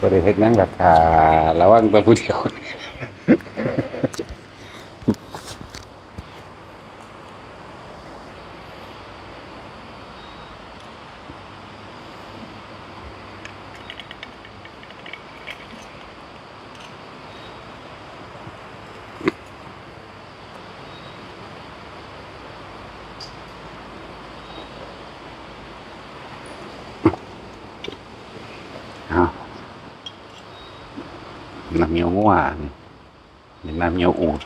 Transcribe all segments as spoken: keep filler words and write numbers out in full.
บ่ได้เฮ็ดหยังดอกค่ะ ระวังแต่ผู้เดียว เอา น้ำเงี้ยวงัว นี่ นี่น้ำเงี้ยวอูฐ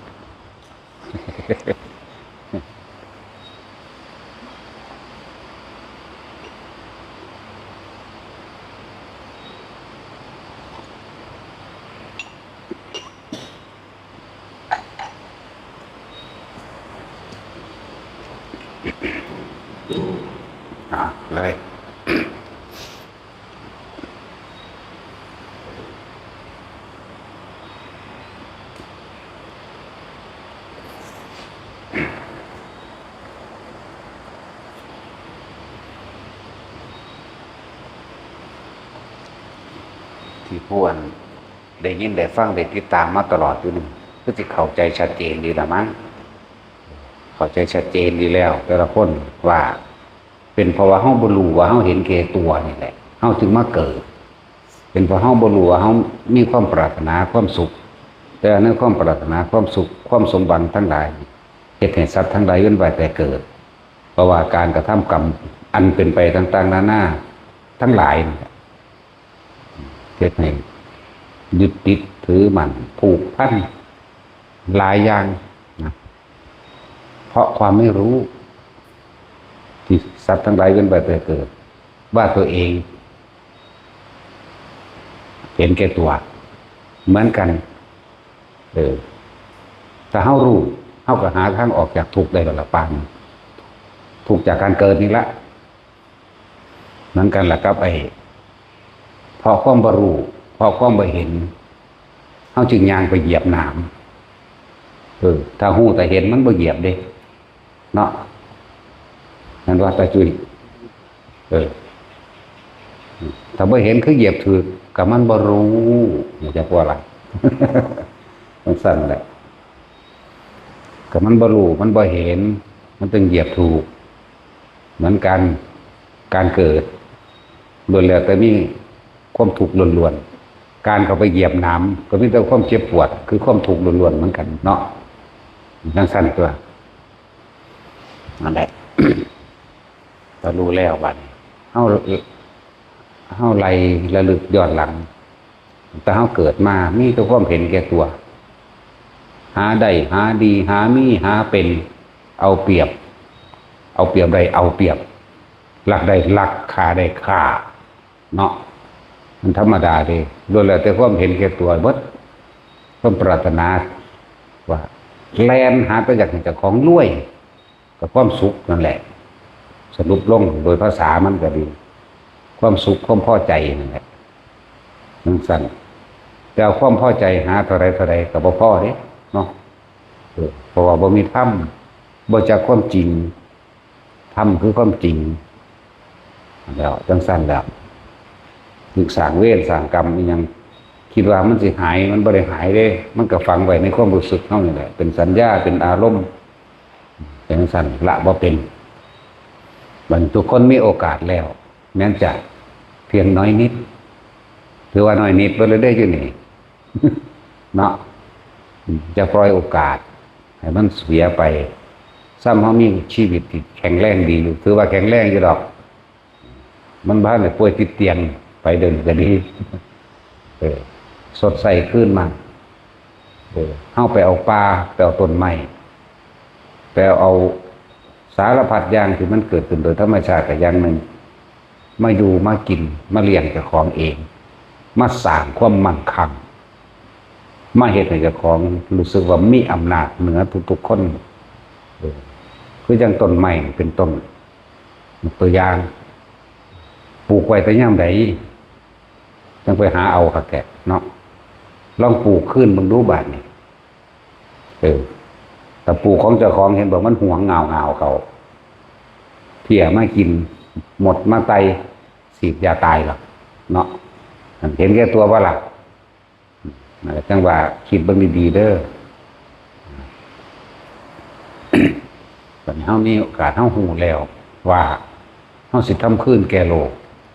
อ่ะ เลย ที่ผู้อันได้ยินได้ฟังได้ติดตามมาตลอดอยู่นี่ คือสิเข้าใจชัดเจนดีละมั้ง เข้าใจชัดเจนดีแล้ว แต่ละคนว่า เป็นเพราะว่าเฮาบ่รู้ว่าเฮาเห็นแก่ตัวนี่แหละ เฮาจึงมาเกิด เป็นเพราะเฮาบ่รู้ว่าเฮามีความปรารถนาความสุข แต่ในความปรารถนาความสุข ความสมหวังทั้งหลาย เฮ็ดให้สัตว์ทั้งหลายเวียนว่ายแต่เกิด เพราะว่าการกระทำกรรมอันเป็นไปต่างๆนานาทั้งหลายนี่แหละ เฮ็ดให้ยึดติดถือมั่น ผูกพันหลายอย่างนะ เพราะความไม่รู้ ที่สัตว์ทั้งหลายเวียนว่ายแต่เกิด ว่าตัวเองเห็นแก่ตัว เหมือนกัน เออ ถ้าเฮารู้ เฮาก็หาทางออกจากทุกข์ได้แล้วล่ะ ปานทุกข์จากการเกิดนี่ละ เหมือนกันล่ะกับไอ้ เพราะความบ่รู้ เพราะความบ่เห็น เฮาจึงย่างไปเหยียบหนาม เออ ถ้ารู้ถ้าเห็นมันบ่เหยียบเด้ เนาะ นั่นว่าตาจุ้ย เออ ถ้าบ่เห็นคือเหยียบถืก ก็มันบ่รู้ จักว่าล่ะ จั่งซั้นแหละ ก็มันบ่รู้ มันบ่เห็น มันจึงเหยียบถูก เหมือนกัน การเกิดล้วนแล้วแต่มีความทุกข์ล้วนๆ การเข้าไปเหยียบหนามก็มีแต่ความเจ็บปวด คือความทุกข์ล้วนๆ เหมือนกันเนาะ จั่งซั้นตัว นั่นแหละ ถ้ารู้แล้วบัดนี้ เฮา เฮาไล่ระลึกย้อนหลัง ตั้งแต่เฮาเกิดมา มีแต่ความเห็นแก่ตัว หาได้ หาดี หามี หาเป็น เอาเปรียบ เอาเปรียบได้ เอาเปรียบ ลักได้ ลัก ฆ่าได้ ฆ่า เนาะ มันธรรมดาเด้ ล้วนแล้วแต่ความเห็นแก่ตัวเบิด ความปรารถนา ว่าแล่นหาแต่อยากให้เจ้าของรวย กับความสุขนั่นแหละ สรุปลงโดยภาษามันก็ดี ความสุขความพอใจนั่นแหละ จั่งซั้น แต่เอาความพอใจหาเท่าใดเท่าใดก็บ่พอเด้ เนาะ เออ เพราะว่าบ่มีธรรม บ่จักความจริง ธรรมคือความจริง แล้ว จั่งซั้นแล้ว นึกสร้างเวรสร้างกรรมอิหยัง คิดว่ามันสิหาย มันบ่ได้หายเด้ มันก็ฝังไว้ในความรู้สึกเฮานี่แหละ เป็นสัญญา เป็นอารมณ์ จั่งซั้นละบ่เป็น บัดทุกคนมีโอกาสแล้ว แม้นจะเพียงน้อยนิด ถือว่าน้อยนิดเบิดเลยเด้อยู่นี่ เนาะ จะปล่อยโอกาสให้มันเสียไป ซ้ำเฮามีชีวิตที่แข็งแรงดีอยู่ ถือว่าแข็งแรงอยู่ดอก มันบ่ทันได้ป่วยติดเตียง ไปเดินก็ดี เออ สดใสขึ้นมา เออ เฮาไปเอาป่า ไปเอาต้นไม้ ไปเอาสารพัดอย่างที่มันเกิดขึ้นโดยธรรมชาติก็อย่างหนึ่ง มาอยู่มากิน มาเลี้ยงเจ้าของเอง มาสร้างความมั่งคั่ง มาเฮ็ดให้เจ้าของรู้สึกว่ามีอำนาจเหนือทุกๆคน เออ คือจั่งต้นไม้เป็นต้น ยกตัวอย่าง ปลูกไว้แต่ยามใด จั่งไปหาเอาคักแท้เนาะ ลองปลูกคืนเบิ่งดูบาดนี้ เออ ถ้าปลูกของเจ้าของเห็นบ่ มันหวงเหงาๆเขา เพี้ยมากิน มดมาไต่ ฉีดยาตายหรอกเนาะ เห็นแก่ตัวบ่ล่ะ นั่นแหละจังว่าคิดเบิ่งดีๆเด้อ บัดนี้เฮามีโอกาส เฮาฮู้แล้วว่าเฮาสิทำคืนแก่โลก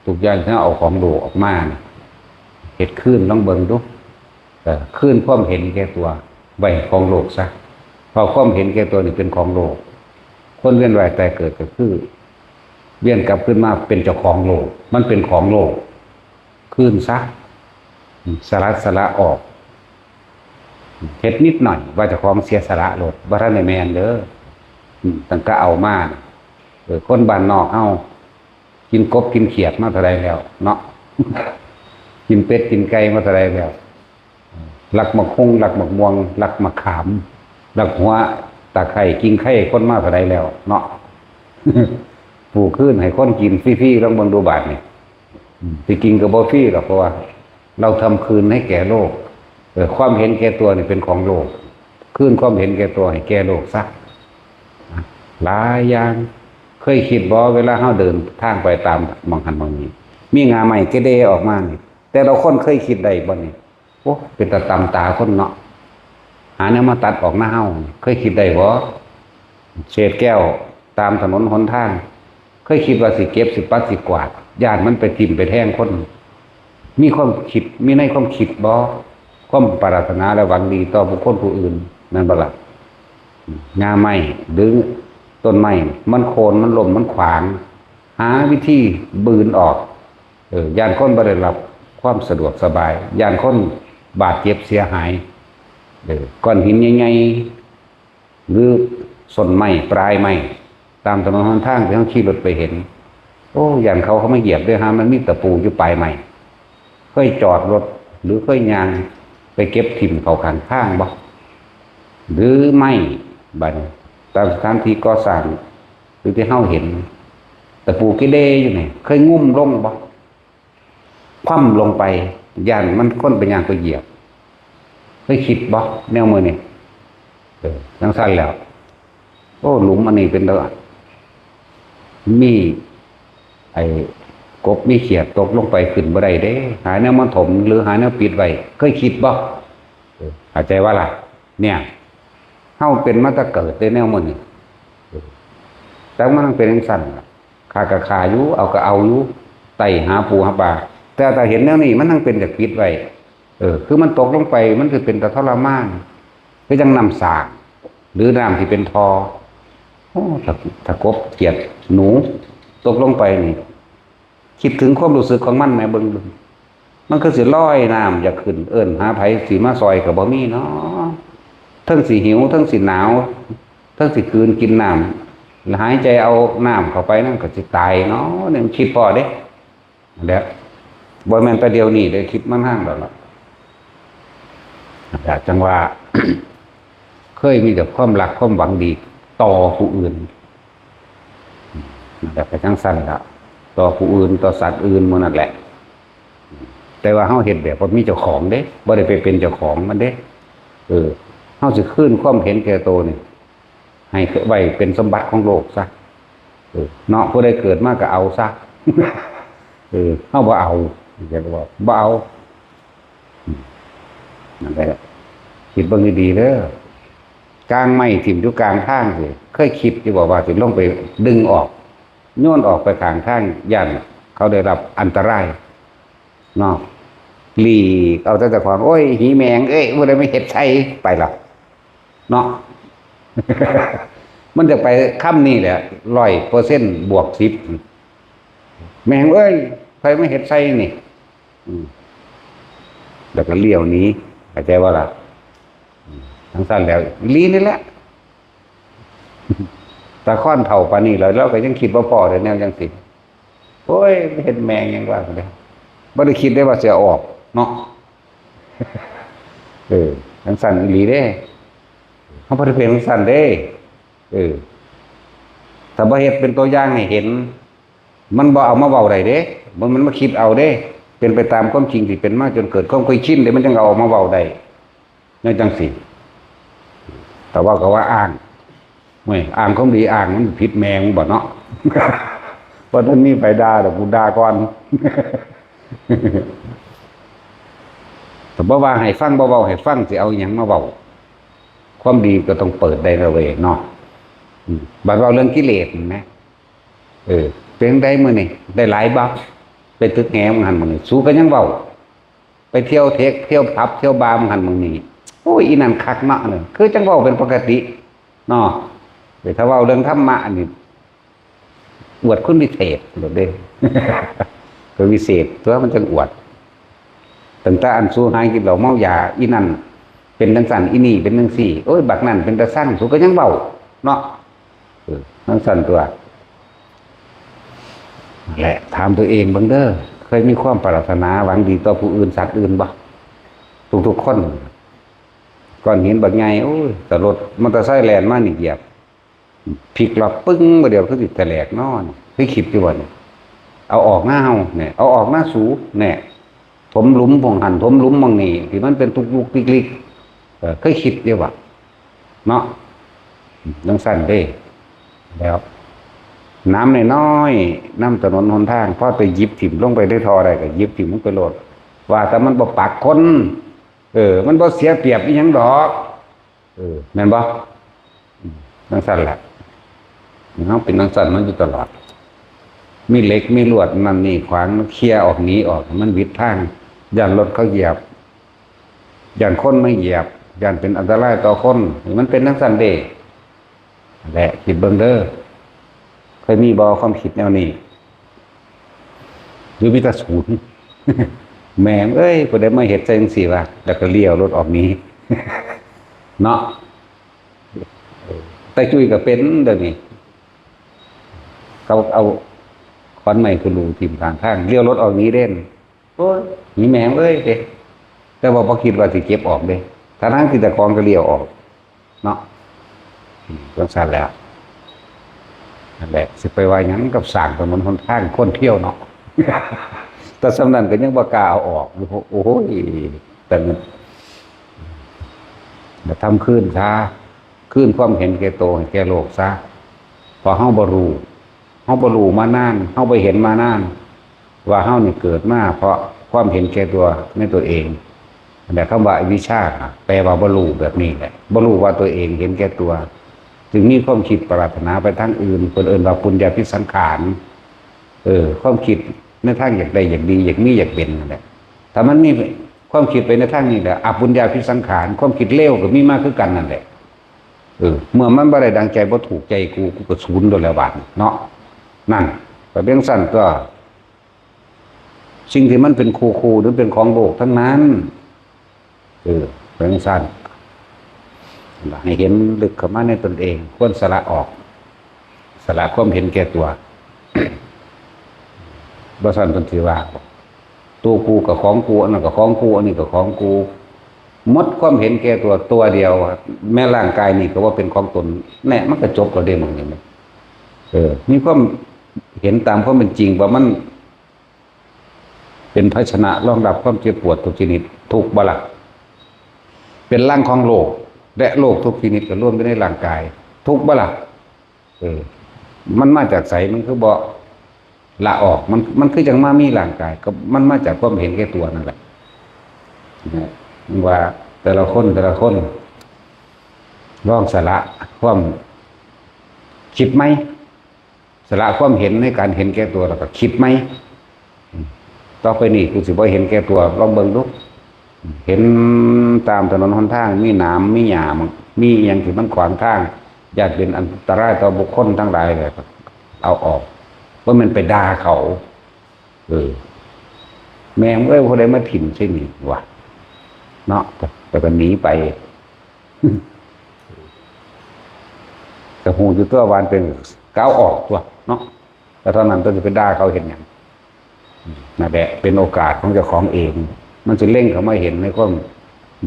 ทุกอย่างที่เฮาเอาของโลกออกมานี่ เฮ็ดคืนลองเบิ่งดู เออ คืนความเห็นแก่ตัวไว้ของโลกซะ เพราะความเห็นแก่ตัวนี่เป็นของโลก คนเวียนว่ายตายเกิดก็คือ เวียนกลับคืนมาเป็นเจ้าของโลก มันเป็นของโลก คืนซะ อืม สละ สละออก เฮ็ดนิดหน่อยว่าเจ้าของเสียสละโลด บ่ทันได้แม่นเด้อ อืม ตั้งแต่เอามาน่ะ เออ คนบ้านนอกเฮา กินกบกินเขียดมาเท่าใดแล้วเนาะ กินเป็ดกินไก่มาเท่าใดแล้ว ลักหมากฮุ่ง ลักหมากม่วง ลักหมากขาม ลักหัวตะไคร้ กิ่งไคร้คนมาเท่าใดแล้วเนาะ ปลูกคืนให้คนกินฟรีๆ ลองเบิ่งดูบาดนี่ อืม ที่จริงก็บ่ฟรีหรอก เพราะว่าเราทำคืนให้แก่โลก เออ ความเห็นแก่ตัวนี่เป็นของโลก คืนความเห็นแก่ตัวให้แก่โลกซะ หลายอย่าง เคยคิดบ่ เวลาเฮาเดินทางไปตามหม่องหั้นหม่องนี้ มีง่าไม้เกเรออกมานี่ แต่ละคนเคยคิดได้บ่นี่ โอ้ เป็นตาตำตาคนเนาะ หาแนวมาตัดออกนะเฮา เคยคิดได้บ่ เศษแก้วตามถนนหนทาง เคยคิดว่าสิเก็บ สิปัด สิกวาด ย้านมันไปทิ่มไปแทงคน มีความคิด มีในความคิดบ่ ความปรารถนาและหวังดีต่อบุคคลผู้อื่น นั่นบ่ล่ะ ง่าไม้หรือต้นไม้ มันโค่น มันล้ม มันขวาง หาวิธีบืนออก เออ ย้านคนบ่ได้รับความสะดวกสบาย ย้านคนบาดเจ็บเสียหาย เออ ก้อนหินใหญ่ๆ หรือส้นไม้ ปลายไม้ ตามถนนหนทางที่เฮาขี่รถไปเห็น โอ้ ย้านเขา เขามาเหยียบเด้อ หามันมีตะปูอยู่ปลายไม้ เคยจอดรถ หรือเคยย่างไปเก็บถิ่มเข้าข้างทางบ่ หรือไม้ บัดนี้ ตามสถานที่ก่อสร้าง หรือที่เฮาเห็น ตะปูเกเรอยู่นี่ เคยงุ้มลงบ่ คว่ำลงไป ย้านมันคนไปย่างไปเหยียบ เคยคิดบ่ แนวมื้อนี้ เออ จั่งซั้นแล้ว โอ้ หลุมอันนี้เป็นตา มี ไอ้กบมีเขียดตกลงไปขึ้นบ่ได้เด้ หาแนวมาถมหรือหาแนวปิดไว้ เคยคิดบ่ เออ เข้าใจว่าล่ะ เนี่ย เฮาเป็นมาแต่เกิดเด้แนวมื้อนี้ เออ แต่มันเป็นจั่งซั้นล่ะ ฆ่าก็ฆ่าอยู่ เอาก็เอาอยู่ ไต่หาปูหาปลา แต่ถ้าเห็นแนวนี้มันทั้งเป็นอยากปิดไว้ เออ คือมันตกลงไป มันคือเป็นตาทรมาน คือจั่งน้ำสร้าง หรือน้ำที่เป็นท่อ โอ้ ถ้า ถ้ากบเขียดหนู ตกลงไปนี่ คิดถึงความรู้สึกของมันแหม เบิ่งดู มันคือสิลอยน้ำอยากขึ้น เอิ้นหาไผสิมาซอยก็บ่มีเนาะ เทิงสิหิว เทิงสิหนาว เทิงสิกลืนกินน้ำ หายใจเอาน้ำเข้าไปนั่นก็สิตายเนาะ เนี่ยมันคิดพ้อเด้ นั่นแหละ บ่แม่นแต่เดี๋ยวนี้เด้ คิดมานานแล้วล่ะ นั่นแหละ จั่งว่า เคยมีแต่ความรักความหวังดีต่อผู้อื่น นั่นแหละ ก็จั่งซั้นล่ะ ต่อผู้อื่น ต่อสัตว์อื่นหมู่นั่นแหละ แต่ว่าเฮาเฮ็ดแบบบ่มีเจ้าของเด้ บ่ได้ไปเป็นเจ้าของมันเด้ เออ เฮาสิคืนความเห็นแก่โตนี่ ให้ไว้เป็นสมบัติของโลกซะ เออ เนาะ ผู้ใดเกิดมาก็เอาซะ เออ เฮาบ่เอา เรียกว่าบ่เอา อืม นั่นแหละ คิดเบิ่งดีๆเด้อ กางไม้ถิ่มอยู่กลางทางสิ เคยคิดอยู่บ่ว่าสิลงไปดึงออก โยนออกไปข้างทาง ย้านเขาได้รับอันตราย เนาะ หลีกเอาแต่เจ้าของ โอ้ย หีแมงเอ้ย ผู้ใดมาเฮ็ดใส่ ไปละ เนาะ มันจะไปคำนี้แหละ ร้อยเปอร์เซ็นต์ บวกสิบ แมงเอ้ย ไผมาเฮ็ดใส่นี่ อืม แล้วก็เลี้ยวหนี เข้าใจบ่ล่ะ อืม จั่งซั้นแล้ว อีหลีนี่แหละ ตาคอนเฒ่าปานนี้แล้ว เราก็ยังคิดบ่พ้อเลยแนวจั่งซี้ โอ้ย เฮ็ดแมงหยังวะ บ่ได้คิดได้ว่าสิเอาออกเนาะ เออ จั่งซั้นอีหลีเด้ เฮาบ่ได้เป็นจั่งซั้นเด้ เออ ถ้าบ่เฮ็ดเป็นตัวอย่างให้เห็น มันบ่เอามาเว้าได้เด้ มัน มันมาคิดเอาเด้ เป็นไปตามความจริงที่เป็นมาจนเกิดความเคยชินเด้ มันจั่งเอาออกมาเว้าได้ แนวจั่งซี้ แต่ว่าก็ว่าอ้าง เว้ย อ้างความดีอ้างมันผิดแมงบ่เนาะ เพราะมันมีไผด่าดอก กูด่าก่อน ถ้าบ่ว่าให้ฟัง บ่เว้าให้ฟัง สิเอาหยังมาเว้า? ความดีก็ต้องเปิดได้แล้วเว้ยเนาะ อืม บัดเว้าเรื่องกิเลสเห็นไหม เออ เป็นไดมื้อนี้ ได้หลายบ่? ไปตึกแหมมื้อหั้นมื้อนี้ สูก็ยังเว้า ไปเที่ยวเทค เที่ยวผับ เที่ยวบาร์มื้อหั้นมื้อนี้ โอ้ย อีนั่นคักเนาะ เนี่ย คือจังเว้าเป็นปกติเนาะ แต่ถ้าเว้าเรื่องธรรมะนี่ อวดคุณวิเศษโลดเด้ ก็วิเศษตัว มันจังอวด ตั้งแต่อันสูหากินเหล้าเมายา อีนั่นเป็นจังซั่น อีนี่เป็นจังซี่ โอ้ย บักนั่นเป็นตาซัง สูก็ยังเว้าเนาะ เออ จังซั่นตัว นั่นแหละ ถามตัวเองเบิ่งเด้อ เคยมีความปรารถนาหวังดีต่อผู้อื่น สัตว์อื่นบ่? ทุกๆคน ก้อนหินบักใหญ่ โอ้ย แต่รถมอเตอร์ไซค์แล่นมานี่เหยียบ พลิกล็อกปึ้ง บ่เดียวคือสิแตกนอน เคยคิดอยู่บ่เนี่ย? เอาออกหน้าเฮาเนี่ย เอาออกหน้าสูเนี่ย ถมหลุมหม่องหั่น ถมหลุมหม่องนี่ ที่มันเป็นตุกลุกติกลิก เออ เคยคิดอยู่บ่? เนาะ จังซั่นเด้ แล้ว น้ำน้อยๆ น้ำถนนหนทาง พอไปหยิบถิ่มลงไปในท่อได้ก็หยิบถิ่มลงไปโลด ว่าแต่มันบ่ปักคน เออ มันบ่เสียเปรียบอีหยังดอก เออ แม่นบ่? อืม จังซั่นแหละ เฮาเป็นจังซั่นมาอยู่ตลอด มีเหล็กมีลวดนั่นนี่ขวาง เคลียร์ออก หนีออก มันหวิดทาง ย้านรถเขาเหยียบ ย้านคนมาเหยียบ ย้านเป็นอันตรายต่อคน มันเป็นจังซั่นเด้ แหละ คิดเบิ่งเด้อ เคยมีบ่ความคิดแนวนี้? หรือมีแต่ศูนย์? แม่งเอ้ย ผู้ใดมาเฮ็ดจังซี่วะ แล้วก็เลี้ยวรถออกหนี เนาะ แต่จุ้ยก็เป็นเดี๋ยวนี้ เขาเอาขอนไม้ขูดรูถิ่มข้างทาง เลี้ยวรถออกหนีเด้น โอ้ย หนีแม่งเอ้ยเด้ แต่ว่าบ่คิดว่าสิเก็บออกเด้ ทั้งๆที่เจ้าของก็เลี้ยวออก เนาะ อืม จังซั่นแหละ นั่นแหละ สิไปว่าหยังกับสร้างถนนหนทางคนเที่ยวเนาะ แต่ส่ำนั้นก็ยังบ่กล้าเอาออก โอ้โห แต่เงิน อย่าทำคืนซะ คืนความเห็นแก่โตให้แก่โลกซะ เพราะเฮาบ่รู้ เฮาบ่รู้มานาน เฮาบ่เห็นมานาน ว่าเฮานี่เกิดมาเพราะความเห็นแก่ตัวในตัวเอง แต่คำว่าอวิชชาน่ะ แปลว่าบ่รู้แบบนี้แหละ บ่รู้ว่าตัวเองเห็นแก่ตัว จึงมีความคิดปรารถนาไปทางอื่น เพิ่นเอิ้นว่าปุญญาภิสังขาร เออ ความคิดในทางอยากได้ อยากดี อยากมี อยากเป็นนั่นแหละ ถ้ามันมีความคิดไปในทางนี้แหละ อปุญญาภิสังขาร ความคิดเลวก็มีมาคือกันนั่นแหละ เออ เมื่อมันบ่ได้ดังใจ บ่ถูกใจกู กูก็สูญโลดแล้วบาดนี้เนาะ นั่น ก็เป็นจั่งซั้นตัว สิ่งที่มันเป็นคู่ๆ หรือเป็นของโลกทั้งนั้น เออ เป็นจั่งซั้น ให้เห็นลึกเข้ามาในตนเอง ควรสละออก สละความเห็นแก่ตัว บ่ซั้นเพิ่นสิว่า ตัวกูก็ของกู อันนั้นก็ของกู อันนี้ก็ของกู หมดความเห็นแก่ตัวตัวเดียว แม้ร่างกายนี่ก็ว่าเป็นของตน แน่ มันก็จบแล้วเด้ หม่องนี้นะ เออ มีความเห็นตามความเป็นจริงว่ามันเป็นภาชนะรองรับความเจ็บปวดทุกชนิด ทุกข์บ่ล่ะ เป็นรังของโรค และโรคทุกชนิดก็รวมอยู่ในร่างกาย ทุกข์บ่ล่ะ เออ มันมาจากไส มันคือบ่ละออก มัน มันคือจั่งมามีร่างกาย ก็มันมาจากความเห็นแก่ตัวนั่นแหละ นะ ว่าแต่ละคน แต่ละคน ลองสละความคิดใหม่ สละความเห็นในการเห็นแก่ตัว แล้วก็คิดใหม่ อืม ต่อไปนี้กูสิบ่เห็นแก่ตัว ลองเบิ่งดู เห็นตามถนนหนทาง มีหนาม มีหญ้า มีอิหยังที่มันขวางทาง ย้านเป็นอันตรายต่อบุคคลทั้งหลายเลย เอาออก บ่แม่นไปด่าเขา เออ แม่งเอ้ย ผู้ใดมาถิ่มใส่นี่วะ เนาะ แต่ก็หนีไป ก็ฮู้อยู่ตัวว่าเป็น ก็เอาออกตัวเนาะ แต่เท่านั้นตัวสิไปด่าเขาเฮ็ดหยัง นั่นแหละ เป็นโอกาสของเจ้าของเอง มันสิเล็งเข้ามาเห็นในความ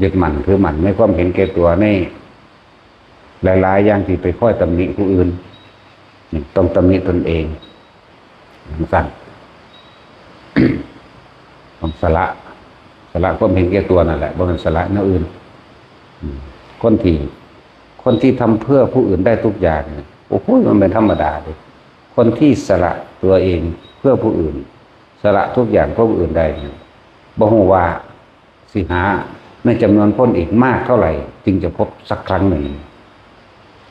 ยึดมั่นถือมั่น ในความเห็นแก่ตัว ในหลายๆ อย่างที่ไปคอยตำหนิผู้อื่น นี่ต้องตำหนิตนเอง จั่งซั้น ต้องสละ สละความเห็นแก่ตัวนั่นแหละ บ่แม่นสละแนวอื่น อืม คนที่ คนที่ทำเพื่อผู้อื่นได้ทุกอย่างเนี่ย โอ้โห มันเป็นธรรมดาเลย คนที่สละตัวเองเพื่อผู้อื่น สละทุกอย่างเพื่อผู้อื่นได้เนี่ย บ่ฮู้ว่า สิหาในจำนวนคนอีกมากเท่าไหร่ จึงจะพบสักครั้งหนึ่ง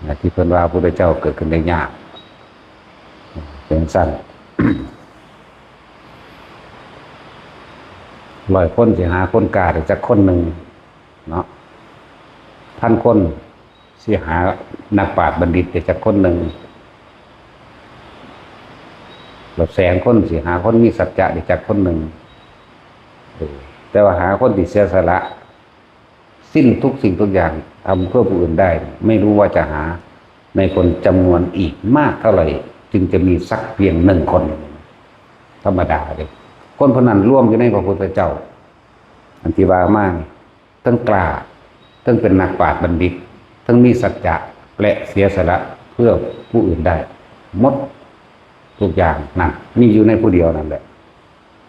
นะที่เพิ่นว่าพระพุทธเจ้าเกิดขึ้นได้ยาก เป็นสั้น ร้อยคนสิหาคนกล้าได้จักคนหนึ่งเนาะ พันคนสิหานักปราชญ์บัณฑิตได้จักคนหนึ่ง แล้วแสนคนสิหาคนมีสัจจะได้จักคนหนึ่ง เออ แต่ว่าหาคนที่เสียสละ สิ้นทุกสิ่งทุกอย่างทำเพื่อผู้อื่นได้ ไม่รู้ว่าจะหาในคนจำนวนอีกมากเท่าไหร่ จึงจะมีสักเพียงหนึ่งคน ธรรมดาเลย คนพวกนั้นรวมอยู่ในพระพุทธเจ้า อันที่ว่ามานี่ทั้งกล้า ทั้งเป็นนักปราชญ์บัณฑิต ทั้งมีสัจจะและเสียสละเพื่อผู้อื่นได้ หมดทุกอย่างนั่นมีอยู่ในผู้เดียวนั่นแหละ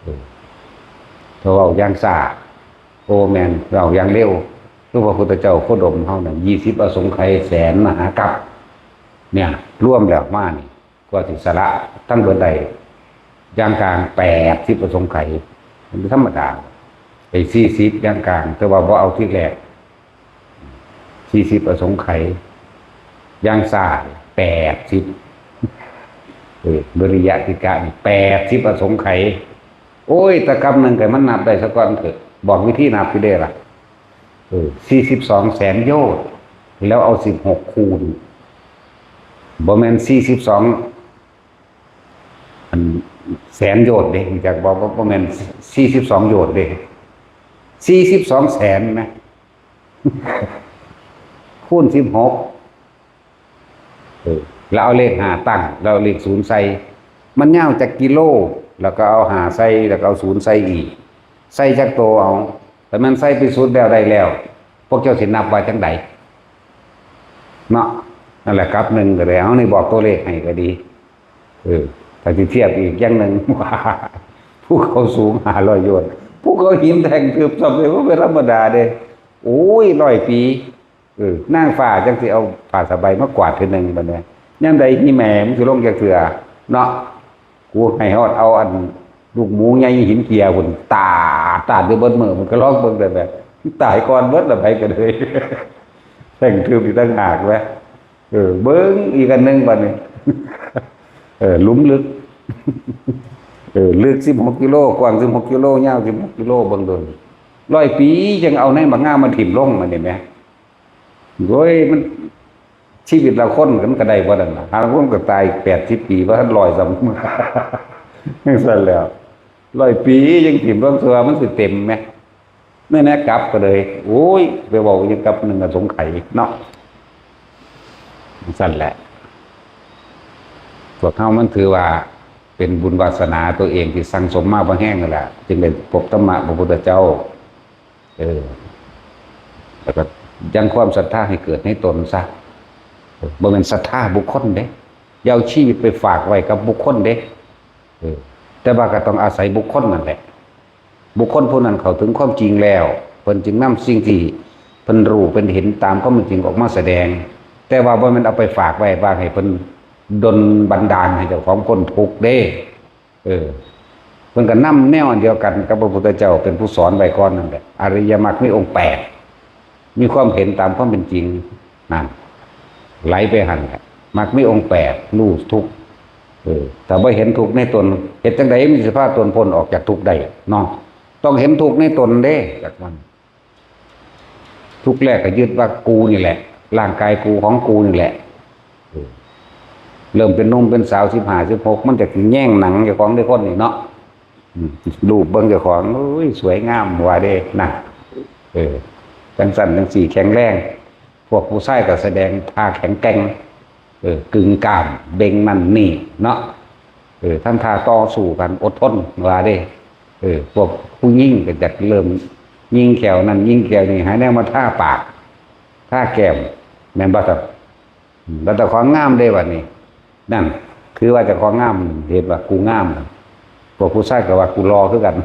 เออ ถ้าเว้าอย่างซ่า โอ้แม่น เว้าอย่างเร็ว คือพระพุทธเจ้าโคดมเฮานั่น ยี่สิบอสงไขยแสนมหากัปเนี่ย รวมแล้วมานี่ กว่าสิสละทั้งเบิดได้ อย่างกลางแปดสิบอสงไขย มันธรรมดา ไอ้สี่สิบอย่างกลาง แต่ว่าบ่เอาทีแรก สี่สิบอสงไขย อย่างซ่าแปดสิบ เออ วิริยะทิฏฐิกะนี่แปดสิบอสงไขย โอ้ย แต่กำหนึ่งก็มันนับได้ซะก่อนเถอะ บอกวิธีนับอยู่เด้ล่ะ เออ สี่สิบสองแสนโยชน์ แล้วเอาสิบหกคูณ บ่แม่นสี่สิบสอง อัน แสนโยชน์เด้ รู้จักบ่ บ่ บ่แม่นสี่สิบสองโยชน์เด้ สี่สิบสองแสนนะ คูณสิบหก เออ แล้วเอาเลขห้าตั้ง แล้วเอาเลขศูนย์ใส่ มันยาวจักกิโล แล้วก็เอาห้าใส่ แล้วก็เอาศูนย์ใส่อีก ใส่จักโตเอา แต่มันใส่ไปสุดแล้วได้แล้ว พวกเจ้าสินับว่าจังใด เนาะ นั่นแหละ กลับหนึ่งก็ได้ เอานี่บอกตัวเลขให้ก็ดี เออ ถ้าสิเทียบอีกอย่างหนึ่ง ว่า ภูเขาสูงห้าร้อยโยชน์ ภูเขาหินแท่งทึบ ซ้ำเลย บ่เป็นธรรมดาเด้ โอ้ย ร้อยปี เออ นางฟ้าจังสิเอาผ้าสบายมากวาดเทื่อหนึ่งบัดนี้ ยามใดอีแม่มึงสิลงจักเทื่อ เนาะ กูให้ฮอดเอาอันลูกหมูใหญ่หินเจียพุ่น ตาด ตาดอยู่เบิดมื้อ มันก็ลองเบิ่งแต่แบบ ตายก่อนเบิดละไปก็เลย แท่งทึบอีกต่างหากเว้ย เออ เบิ่งอีกอันหนึ่งบัดนี้ เออ หลุมลึก เออ ลึกสิบหกกิโล กว้างสิบหกกิโล ยาวสิบหกกิโล เบิ่งโดน ร้อยปีจังเอาในบักงามมาถิ่มลง มันเห็นไหม โอ้ย มัน ชีวิตละคนมันก็ได้บ่นั่นล่ะ หาลางคนก็ตายแปดสิบปี บ่ทันร้อยซ้ำ จังซั่นแหล้ว ร้อยปียังถิ่มลง เทื่อมันสิเต็มแหม นั่นแหละ กลับก็เลย โอ้ย ไปเว้าหยังกับหนึ่งอสงไขยเนาะ จังซั่นแหละ พวกเฮามันถือว่าเป็นบุญวาสนาตัวเองที่สั่งสมมาบ่แห้งนั่นแหละ จึงได้พบธรรมะพระพุทธเจ้า เออ แล้วก็ยังความศรัทธาให้เกิดในตนซะ บ่แม่นศรัทธาบุคคลเด้ อย่าเอาชีวิตไปฝากไว้กับบุคคลเด้ เออ แต่ว่าก็ต้องอาศัยบุคคลนั่นแหละ บุคคลผู้นั้นเข้าถึงความจริงแล้ว เพิ่นจึงนำสิ่งที่เพิ่นรู้เพิ่นเห็นตามความเป็นจริงออกมาแสดง แต่ว่าบ่แม่นเอาไปฝากไว้ว่าให้เพิ่นดลบันดาลให้เจ้าของพ้นทุกข์เด้ เออ เพิ่นก็นำแนวอันเดียวกันกับพระพุทธเจ้าเป็นผู้สอนไว้ก่อนนั่นแหละ อริยมรรคมีองค์แปด มีความเห็นตามความเป็นจริง นั่น ไหลไปหั่นแหละ มรรคมีองค์แปด รู้ทุกข์ เออ ถ้าบ่เห็นทุกข์ในตน เฮ็ดจั่งใดมันสิพาตนพ้นออกจากทุกข์ได้เนาะ ต้องเห็นทุกข์ในตนเด้ จากมัน ทุกข์แรกก็ยึดว่ากูนี่แหละ ร่างกายกูของกูนี่แหละ เออ เริ่มเป็นหนุ่มเป็นสาว สิบห้า สิบหก มันจะแย่งหนังเจ้าของได้คนนี่เนาะ อืม รูปเบิ่งเจ้าของ โอ้ย สวยงามว่าเด้นะ เออ จังซั่นจังซี่แข็งแรง พวกผู้ชายก็แสดงท่าแข็งแกร่ง เออ กึ่งกล้าม เบ่งนั่นนี่เนาะ เออ ทำท่าต่อสู้กัน อดทนว่าเด้ เออ พวกผู้หญิงก็จะเริ่มยิงแข้วนั่นยิงแข้วนี่ หาแนวมาทาปาก ทาแก้ม แม่นบ่ครับ อืม แล้วเจ้าของงามเด้บัดนี้ นั่น คือว่าเจ้าของงาม เห็นว่ากูงาม พวกผู้ชายก็ว่ากูหล่อคือกัน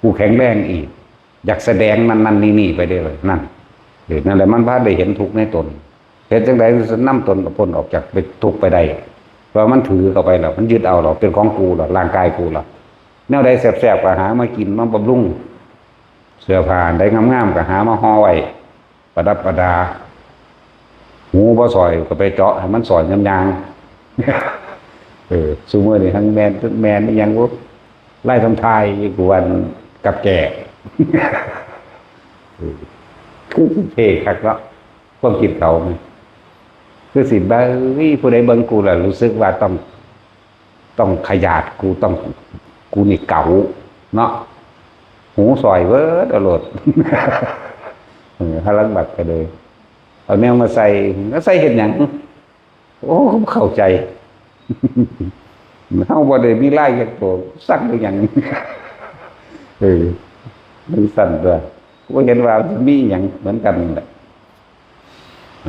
กูแข็งแรงอีก อยากแสดงนั่นนั่นนี่นี่ไปเด้เลย นั่น เออ นั่นแหละ มันพาได้เห็นทุกข์ในตน เฮ็ดจั่งใดมันสินำตนพ้นออกจากทุกข์ไปได้ เพราะมันถือเข้าไปแล้ว มันยึดเอาแล้ว เป็นของกูแล้ว ร่างกายกูแล้ว แนวใดแซ่บๆก็หามากิน มาบำรุง เสื้อผ้าอันใดงามๆก็หามาห่อไว้ ประดับประดา หูบ่สอยก็ไปเจาะให้มันสอยยามย่าง เออ ซุมื้อนี้ทั้งแม่น แม่นอีหยังบ่ ลายทำทายอยู่กูวันกับแก่ เออ คือเท่คักเนาะ ความคิดเขานี่ คือสิเบิ่ง ผู้ใดเบิ่งกูแล้วรู้สึกว่าต้อง ต้องขยาด กูต้อง กูนี่เก๋าเนาะ หูสอยเวิดเอาโลด เออ หาลังบัตรก็เลย เอาแนวมาใส่ แล้วใส่เฮ็ดหยัง โอ้ เข้าใจ เฮาบ่ได้มีลายจักตัว สักหรือหยัง เออ มันสั่นตัว บ่เห็นว่ามีหยังเหมือนกันแหละ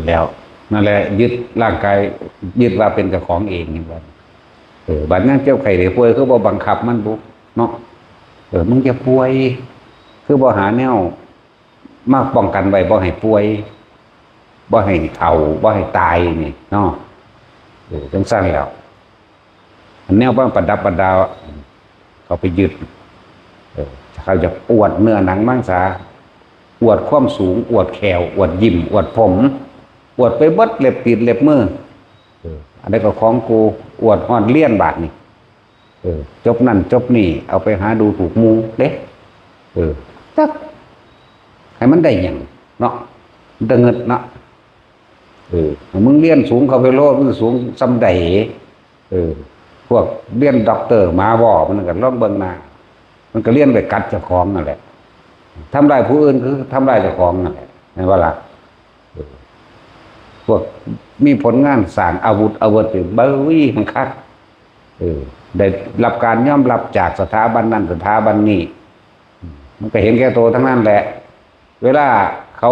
แล้ว นั่นแหละ ยึดร่างกาย ยึดว่าเป็นเจ้าของเองนี่ว่า เออ บัดนั้นเจ็บไข้ได้ป่วย คือบ่บังคับมันบุเนาะ เออ มึงจะป่วย คือบ่หาแนว มาป้องกันไว้ บ่ให้ป่วย บ่ให้เฒ่า บ่ให้ตายนี่เนาะ เออ จังซั่นแล้ว อันแนวมาประดับประดา เขาไปยึด เออ เขาจะอวดเนื้อหนังมังสา อวดความสูง อวดแข้ว อวดยิ้ม อวดผม อวดไปเบิด เล็บตีนเล็บมือ เออ อันนี้ก็ของกู อวดฮอดเรียนบาดนี่ เออ จบนั่นจบนี่ เอาไปหาดูถูกหมู่เด้ เออ จัก ให้มันได้หยังเนาะ มันได้เงินเนาะ เออ มึงเรียนสูงเข้าไปโลด มึงสูงส่ำใด เออ พวกเรียนด็อกเตอร์หมาบ่ มันก็ลองเบิ่งหน้า มันก็เรียนไปกัดเจ้าของนั่นแหละ ทำลายผู้อื่นคือทำลายเจ้าของนั่นแหละ แม่นบ่ล่ะ เออ พวกมีผลงานสร้างอาวุธ อาวุธนี่ เบ้ย มันคัก เออ ได้รับการยอมรับจากสถาบันนั้นสถาบันนี้ มันก็เห็นแก่ตัวทั้งนั้นแหละ เวลาเขา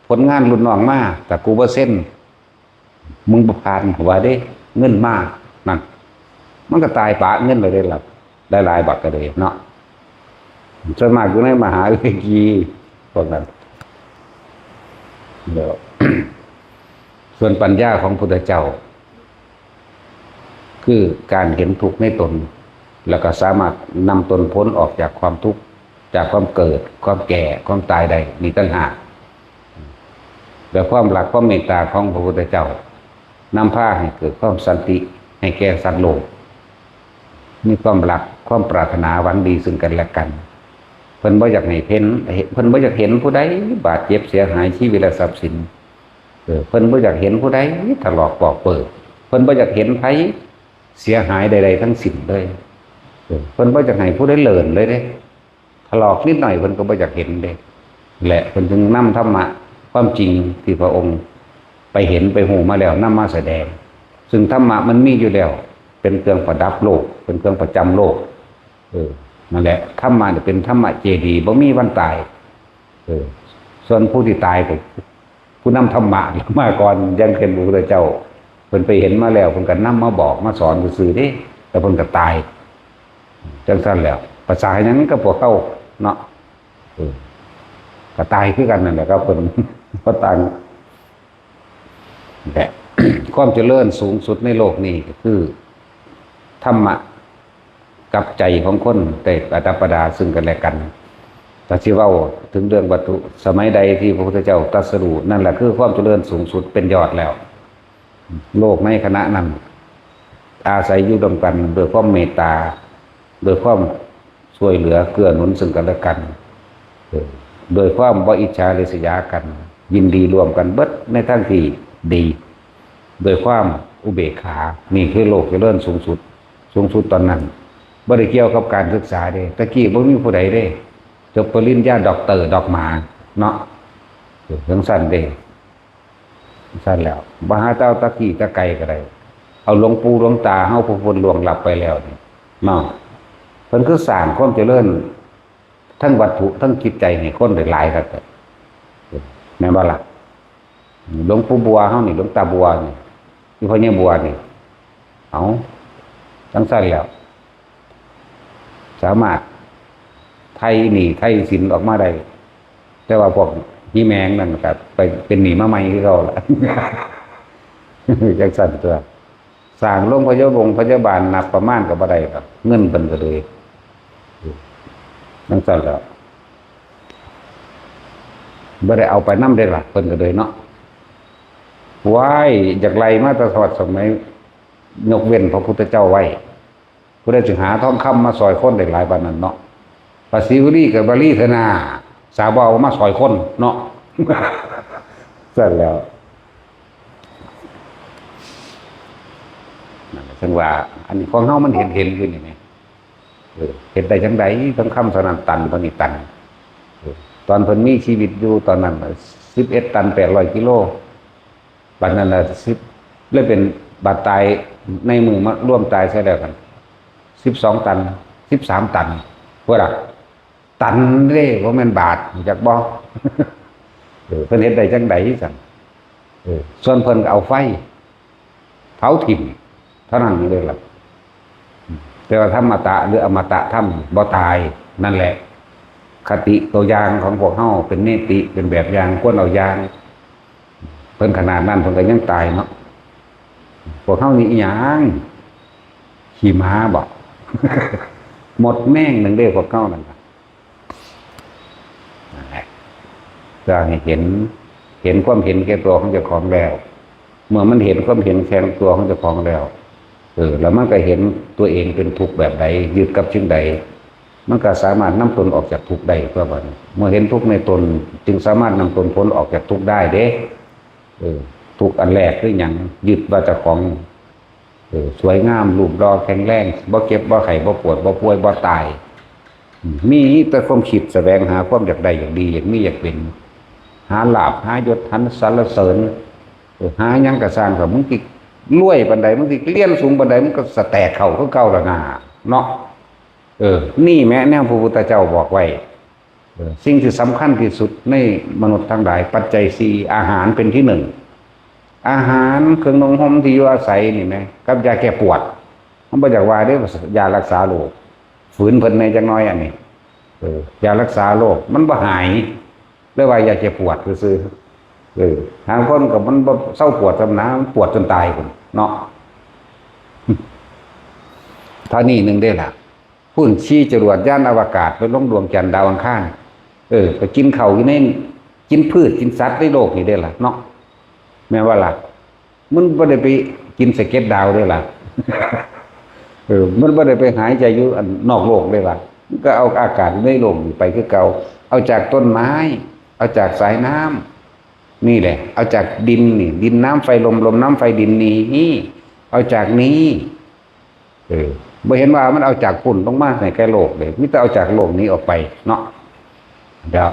ผลงานรุ่นน้องมา แต่กูบ่เซ็น มึงบ่ผ่าน ว่าเด้ เงินมา นั่น มันก็ตายปะเงินเลยเด้ล่ะ หลายๆบักก็เลยเนาะ ส่วนมากอยู่ในมหาวิทยาลัยพวกนั้น แล้ว ส่วนปัญญาของพุทธเจ้า คือการเห็นทุกข์ในตน แล้วก็สามารถนำตนพ้นออกจากความทุกข์ จากความเกิด ความแก่ ความตายได้ นี่ต่างหาก และความรัก ความเมตตาของพระพุทธเจ้า นำพาให้เกิดความสันติ ให้แก่สัตว์โลก มีความรัก ความปรารถนาหวังดีซึ่งกันและกัน เพิ่นบ่อยากให้เห็น เพิ่นบ่อยากเห็นผู้ใดบาดเจ็บเสียหายชีวิตและทรัพย์สิน เออ เพิ่นบ่อยากเห็นผู้ใดถลอกปอกเปิก เพิ่นบ่อยากเห็นไผเสียหายใดๆทั้งสิ้นเลย เออ เพิ่นบ่อยากให้ผู้ใดเลินเลยเด้ ถลอกนิดหน่อยเพิ่นก็บ่อยากเห็นเด้ และเพิ่นจึงนำธรรมะความจริงที่พระองค์ไปเห็นไปฮู้มาแล้วนำมาแสดง ซึ่งธรรมะมันมีอยู่แล้ว เป็นเครื่องประดับโลก เป็นเครื่องประจำโลก เออ นั่นแหละ ธรรมะนี่เป็นธรรมะเจดีย์ บ่มีวันตาย เออ ส่วนผู้ที่ตายก็ ผู้นำธรรมะมาก่อน อย่างเช่นพระพุทธเจ้า เพิ่นไปเห็นมาแล้ว เพิ่นก็นำมาบอกมาสอนซื่อๆเด้ แต่เพิ่นก็ตาย จังซั่นแล้ว ภาษาหยังกับพวกเฮาเนาะ เออ ก็ตายคือกันนั่นแหละครับเพิ่น บ่ต่าง และ ความเจริญสูงสุดในโลกนี้ก็คือ ธรรมะกับใจของคนได้ประดับประดาซึ่งกันและกัน ถ้าสิเว้าถึงเรื่องวัตถุ สมัยใดที่พระพุทธเจ้าตรัสรู้ นั่นแหละคือความเจริญสูงสุดเป็นยอดแล้ว โลกในขณะนั้น อาศัยอยู่ร่วมกันด้วยความเมตตา ด้วยความช่วยเหลือเกื้อหนุนซึ่งกันและกัน เออ ด้วยความบ่อิจฉาริษยากัน ยินดีร่วมกันเบิดในทางที่ดี ด้วยความอุเบกขา นี่คือโลกเจริญสูงสุด สูงสุดตอนนั้น บ่ได้เกี่ยวกับการศึกษาเด้ ตะกี้บ่มีผู้ใดเด้ จบปริญญาด็อกเตอร์ดอกหมาเนาะ เออ จังซั่นเด้ ซั่นแล้ว บ่หาแต่เอาตะกี้ตะไกลก็ได้ เอาหลวงปู่หลวงตาเฮาผู้เพิ่นล่วงลับไปแล้วนี่เนาะ เพิ่นคือสร้างความเจริญทั้งวัตถุทั้งจิตใจให้คนได้หลายคัก แม่นบ่ล่ะ หลวงปู่บัวเฮานี่ หลวงตาบัวนี่ ที่พ่อใหญ่บัวนี่ เอา จังซั่นแล้ว สามารถไถ่หนี้ไถ่สินออกมาได้ แต่ว่าพวกฮีแมงนั่นก็ไปเป็นหนี้มาใหม่คือเก่าละ จังซั่นตัว สร้างโรงพยาบงพยาบาลนับประมาณก็บ่ได้ดอก เงินเพิ่นก็เลย จังซั่นแหล้ว บ่ได้เอาไปนำเด้ล่ะ เพิ่นก็เลยเนาะ ว้าย อยากไล่มาแต่สมัย ยกเว้นพระพุทธเจ้าไว้ ผู้ใดสิหาทองคำมาซอยคนได้หลายปานนั้นเนาะ พระศิวลีกับวลีเถนา สาวบ่เอามาซอยคนเนาะ ซั่นแล้ว นั่นแหละ ถึงว่า อันนี้ของเฮามันเห็น เห็นอยู่นี่แหม เออ เฮ็ดได้จังใด๋ ทองคำเท่านั้นตัน เท่านี้ตัน เออ ตอนเพิ่นมีชีวิตอยู่ตอนนั้นน่ะ สิบเอ็ดตัน แปดร้อยกิโล บัดนั้นน่ะ สิบ เลยเป็น บัดตายในมือมารวมตายใส่แล้วกัน สิบสองตัน สิบสามตัน พุ้นล่ะ ตันเด้ บ่แม่นบาท รู้จักบ่ เออ เพิ่นเฮ็ดได้จังใด๋ซั่น เออ ส่วนเพิ่นก็เอาไฟ เผาถิ่ม เท่านั้นเลยล่ะ แต่ว่าธรรมตะหรืออมตะธรรมบ่ตาย นั่นแหละ คติตัวอย่างของพวกเฮาเป็นเนติ เป็นแบบอย่าง ควรเอาอย่าง เพิ่นขนาดนั้นเพิ่นก็ยังตายเนาะ พวกเฮานี่อิหยัง ขี้หมาบ่ หมดแม่งหนึ่งเด้พวกเฮานั่นน่ะ นั่นแหละ ก็ให้เห็น เห็นความเห็นแก่ตัวของเจ้าของแล้ว เมื่อมันเห็นความเห็นแก่ตัวของเจ้าของแล้ว เออ แล้วมันก็เห็นตัวเองเป็นทุกข์แบบใด ยึดกับสิ่งใด มันก็สามารถนำตนออกจากทุกข์ได้ ตัวบัดนี้ เมื่อเห็นทุกข์ในตน จึงสามารถนำตนพ้นออกจากทุกข์ได้เด้ เออ ทุกข์อันแรกคือหยัง ยึดว่าเจ้าของ เออ สวยงาม รูปหล่อ แข็งแรง บ่เจ็บ บ่ไข้ บ่ปวด บ่ป่วย บ่ตาย อืม มีแต่ความคิดแสวงหาความอยากได้ อยากดี อยากมี อยากเป็น หาลาภ หายศ หาสรรเสริญ เออ หาหยังก็ซ่าง ถ้ามึงสิรวยปานใด มึงสิเรียนสูงปานใด มึงก็สแตกเข้าคือเก่าล่ะนา เนาะ เออ นี่แหมแนวพระพุทธเจ้าบอกไว้ เออ สิ่งที่สำคัญที่สุดในมนุษย์ทั้งหลาย ปัจจัยสี่ อาหารเป็นที่หนึ่ง อาหาร เครื่องนุ่งห่ม ที่อยู่อาศัยนี่แหม กับยาแก้ปวด มันบ่อยากว่าเด้ ยารักษาโรค ฝืนเพิ่นแหน่จักหน่อยอันนี้ เออ ยารักษาโรค มันบ่หาย เลยว่ายาแก้ปวดซื่อๆ เออ หางคนก็มันบ่เซาปวดซ้ำนะ มันปวดจนตายพุ้นเนาะ เท่านี้หนึ่งเด้ล่ะ พุ้นขี่จรวดยานอวกาศไปลงดวงจันทร์ดาวอังคาร เออ ไปกินข้าวอยู่ใน กินพืชกินสัตว์ในโลกนี่เด้ล่ะเนาะ แม่นบ่ล่ะ มันบ่ได้ไปกินสะเก็ดดาวเด้ล่ะ เออ มันบ่ได้ไปหายใจอยู่อันนอกโลกเด้ล่ะ มันก็เอาอากาศในโลกนี่ไปคือเก่า เอาจากต้นไม้ เอาจากสายน้ำ นี่แหละ เอาจากดินนี่ ดินน้ำไฟลม ลมน้ำไฟดินนี่ เอาจากนี้ เออ บ่เห็นว่ามันเอาจากพุ้นลงมาให้แก่โลกเลย มีแต่เอาจากโลกนี้ออกไปเนาะ เดี๋ยว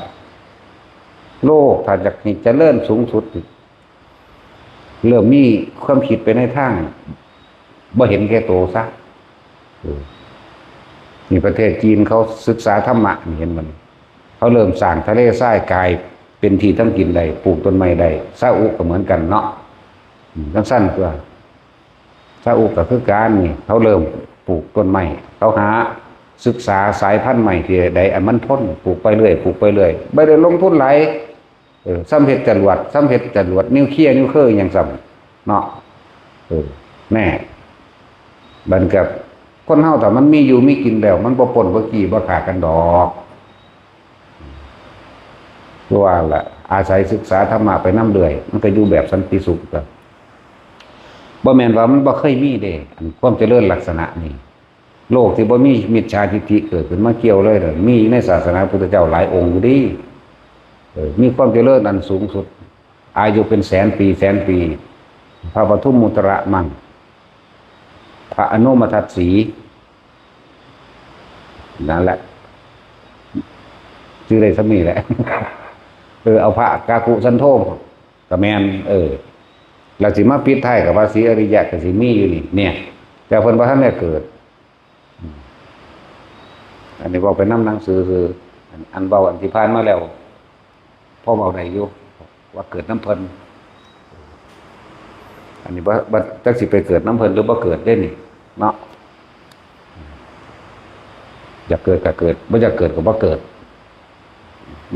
โลกถ้าอยากให้เจริญสูงสุด เริ่มมีความคิดไปในทาง บ่เห็นแก่ตัวซะ เออ นี่ประเทศจีนเขาศึกษาธรรมะนี่ เห็นบ่นี่ เขาเริ่มสร้างทะเลทรายกลายเป็นที่ทำกินได้ ปลูกต้นไม้ได้ ซาอุก็เหมือนกันเนาะ อืม จั่งซั่นตัว ซาอุก็คือกันนี่ เขาเริ่มปลูกต้นไม้ เขาหาศึกษาสายพันธุ์ไม้ที่ใดอันมันทน ปลูกไปเรื่อย ปลูกไปเรื่อย บ่ได้ลงทุนหลาย เออ ส่ำเฮ็ดจรวด ส่ำเฮ็ดจรวดนิวเคลียร์ นิวเคลียร์อิหยังส่ำ เนาะ เออ แน่ บัดกับคนเฮาถ้ามันมีอยู่มีกินแล้ว มันบ่ปล้นบ่จี้บ่ฆ่ากันดอก คือว่าล่ะ อาศัยศึกษาธรรมะไปนำเรื่อย มันก็อยู่แบบสันติสุขก็ บ่แม่นว่ามันบ่เคยมีเด้ อันความเจริญลักษณะนี่ โลกที่บ่มีมิจฉาทิฏฐิเกิดขึ้นมาเกี่ยวเลยเด้อ มีในศาสนาพุทธเจ้าหลายองค์อยู่เด้ เออ มีความเจริญอันสูงสุด อายุเป็นแสนปี แสนปี พระปทุมมุตระมัง พระอนุมทัศสี นั่นแหละ ชื่อได้ส่ำนี้แหละ เออ เอาพระกากุสันโธ ก็แม่น เออ แล้วสิมาปิดท้ายกับพระศรีอริยะก็สิมีอยู่นี่ เนี่ย แต่เพิ่นบ่ทันได้เกิด อืม อันนี้เว้าไปนำหนังสือ คือ อัน อันเว้าอันที่ผ่านมาแล้ว พอเว้าได้อยู่ ว่าเกิดนำเพิ่น อันนี้บ่ บ่ จักสิไปเกิดนำเพิ่นหรือบ่เกิดเด้นี่ เนาะ อยากเกิดก็เกิด บ่อยากเกิดก็บ่เกิด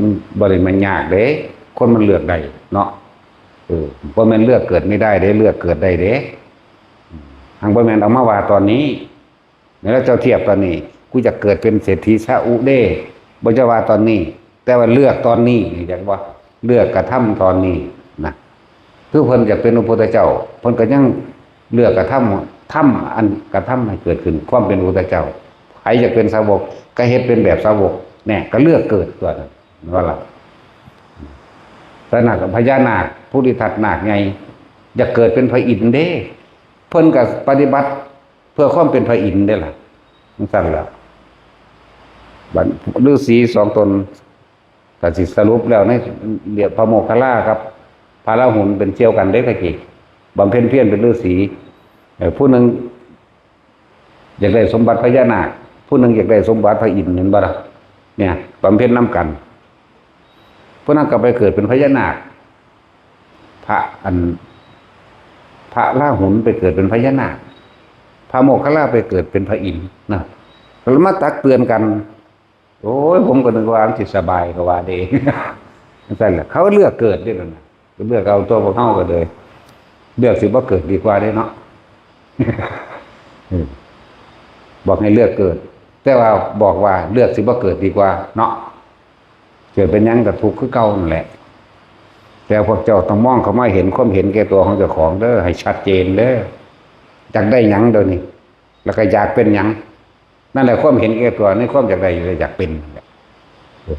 มันบ่ได้มันยากเด้ คนมันเลือกได้เนาะ เออ บ่แม่นเลือกเกิดไม่ได้เด้ เลือกเกิดได้เด้ อืม หังบ่แม่นเอามาว่าตอนนี้ แล้วเจ้าเทียบตอนนี้ กูอยากเกิดเป็นเศรษฐีซาอุเด้ บ่จะว่าตอนนี้ แต่ว่าเลือกตอนนี้นี่ อยากว่า เลือกกระทำตอนนี้นะ คือเพิ่นอยากเป็นพระพุทธเจ้า เพิ่นก็ยังเลือกกระทำ ทำอันกระทำให้เกิดขึ้นความเป็นพระพุทธเจ้า ใครอยากเป็นสาวกก็เฮ็ดเป็นแบบสาวก เนี่ยก็เลือกเกิดตัวนั้นว่าล่ะ พระนาค พญานาค ภูริทัตนาคใหญ่ อยากเกิดเป็นพระอินทร์เด้ เพิ่นก็ปฏิบัติเพื่อความเป็นพระอินทร์เด้ล่ะ จั่งซั่นล่ะ บัดฤาษีสองตน ก็สิสรุปแล้วในเรื่องพระโมคคัลลากับพระราหุลเป็นเสี่ยวกันเด้ตะกี้ บำเพ็ญเพียรเป็นฤาษี เอ่อ ผู้หนึ่งอยากได้สมบัติพญานาค ผู้หนึ่งอยากได้สมบัติพระอินทร์ เห็นบ่ล่ะ เนี่ย บำเพ็ญนำกัน ผู้นั้นก็ไปเกิดเป็นพญานาค พระอัน พระราหุลไปเกิดเป็นพญานาค พระโมคคัลลาไปเกิดเป็นพระอินทร์นะ แล้วมาตักเตือนกัน โอ้ย ผมก็นึกว่ามันสิสบายก็ว่าเด้ จั่งซั่นแหละ เขาเลือกเกิดเด้นั่นน่ะ เลือกเอาตัวพวกเฮาก็เลย เลือกสิบ่เกิดดีกว่าเด้เนาะ เออ บอกให้เลือกเกิด แต่ว่าบอกว่าเลือกสิบ่เกิดดีกว่าเนาะ เกิดเป็นหยังก็ทุกข์คือเก่านั่นแหละ แต่พวกเจ้าต้องมองเข้ามาเห็นความเห็นแก่ตัวของเจ้าของเด้อ ให้ชัดเจนเด้อ อยากได้หยังเดี๋ยวนี้ แล้วก็อยากเป็นหยัง นั่นแหละความเห็นแก่ตัว ในความอยากได้อยากเป็นนั่นแหละ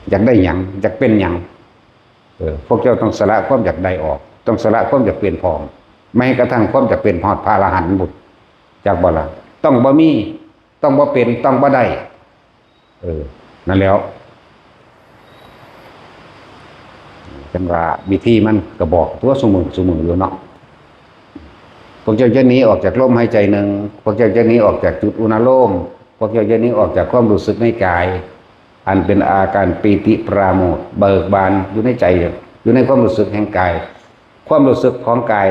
อยากได้หยัง อยากเป็นหยัง เออ พวกเจ้าต้องสละความอยากได้ออก ต้องสละความอยากเป็นพร้อม แม้กระทั่งความอยากเป็นฮอดพระอรหันต์พุ้น จักบ่ล่ะ ต้องบ่มี ต้องบ่เป็น ต้องบ่ได้ เออ นั่นแหล้ว จั่งว่าวิธีมันก็บอกตัวซุมื้อซุมื้ออยู่เนาะ พวกเจ้าจะหนีออกจากลมหายใจหนึ่ง พวกเจ้าจะหนีออกจากจุดอุณาโลม พวกเจ้าจะหนีออกจากความรู้สึกในกาย อันเป็นอาการปีติปราโมทย์เบิกบานอยู่ในใจ อยู่ในความรู้สึกแห่งกาย ความรู้สึกของกาย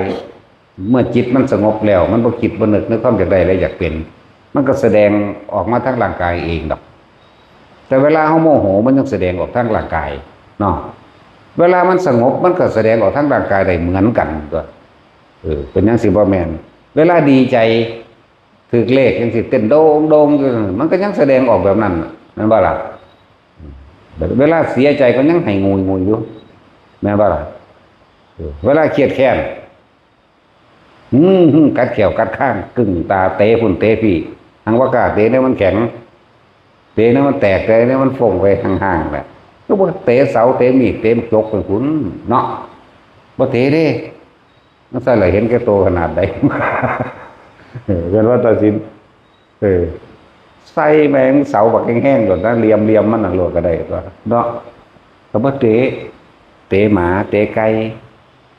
เมื่อจิตมันสงบแล้ว มันบ่คิดบ่นึกในความอยากได้และอยากเป็น มันก็แสดงออกมาทางร่างกายเองดอก แต่เวลาเฮาโมโหมันยังแสดงออกทางร่างกายเนาะ เวลามันสงบมันก็แสดงออกทางร่างกายได้เหมือนกันตั๊ว เออ เป็นจั่งซี้บ่แม่น เวลาดีใจ ถืกเลขจั่งซี้เต้นโดงโดงอยู่ มันก็ยังแสดงออกแบบนั้นน่ะ แม่นบ่ล่ะ เวลาเสียใจก็ยังไห้งุยงุยอยู่ แม่นบ่ล่ะ เออ เวลาเครียดแค้น อืม กัดแข้วกัดคาง กึ้งตาเตะพุ้นเตะพี้ หังบ่กล้าเตะแนวมันแข็ง เตะแนวมันแตก เตะแนวมันฟงไปห่างๆ แหละ คือบ่เตะเสา เตะมีด เตะจกไปพุ้นเนาะ บ่เตะเด้ จั่งซั่นล่ะ เห็นแก่โตขนาดใด เออ เป็นว่าตัดสิน เออ ใส่แม่งเสาบักแฮงๆ โลดนะ เหลี่ยมๆ มันน่ะโลดก็ได้ตั๊วเนาะ ก็บ่เตะ เตะหมา เตะไก่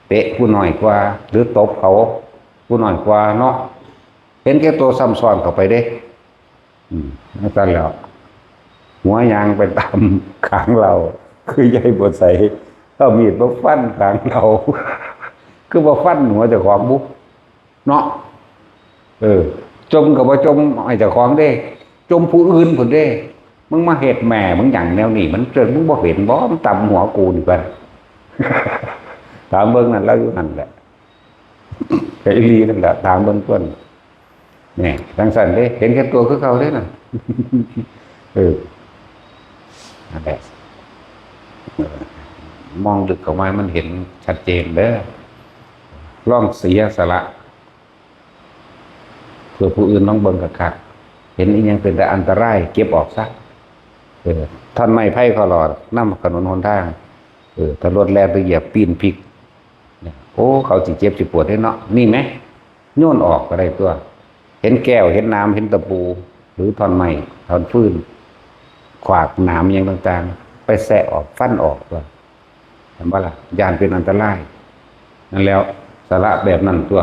เตะผู้น้อยกว่า หรือตบเขา ผู้น้อยกว่าเนาะ เห็นแก่โตซ้ำซ้อนเข้าไปเด้ อืม จั่งซั่นแหล้ว หัวยางไปตามขางเหล้า คือยายบัวใส เอามีดมาฟันขางเหล้า คือบ่ฟันหัวเจ้าของบุ เนาะ เออ จ่มก็บ่จ่มให้เจ้าของเด้ จ่มผู้อื่นพุ้นเด้ มึงมาเฮ็ดแม่มึงหยังแนวนี้ มันเจิดมึงบ่เห็นบ่ มันตำหัวกูนี่ก่อน ถามเบิ่งนั่น ลาวอยู่หั่นแหละ ก็อีหลีนั่นแหละ ถามเบิ่งก่อน นี่ จั่งซั่นเด้ เห็นแก่ตัวคือเก่าเด้นั่น เออ นั่นแหละ เออ มองลึกเข้ามามันเห็นชัดเจนเด้อ ลองเสียสละ เพื่อผู้อื่นลองเบิ่งคักๆ เห็นอิหยังเป็นแต่อันตราย เก็บออกซะ เออ ท่อนไม้ไผ่เขาหลอดนำถนนหนทาง เออ ถ้ารถแล่นไปเหยียบปีนพลิก เนี่ย โอ้ เขาสิเจ็บสิปวดเด้เนาะ นี่แหม โยนออกก็ได้ตั๊ว เห็นแก้ว เห็นหนาม เห็นตะปู หรือท่อนไม้ ท่อนฟืน ขวาก หนามหยังต่างๆ ไปแซะออก ฟันออกตั๊ว เห็นบ่ล่ะ ย่านเป็นอันตราย นั่นแหล้ว สละแบบนั้นตั๊ว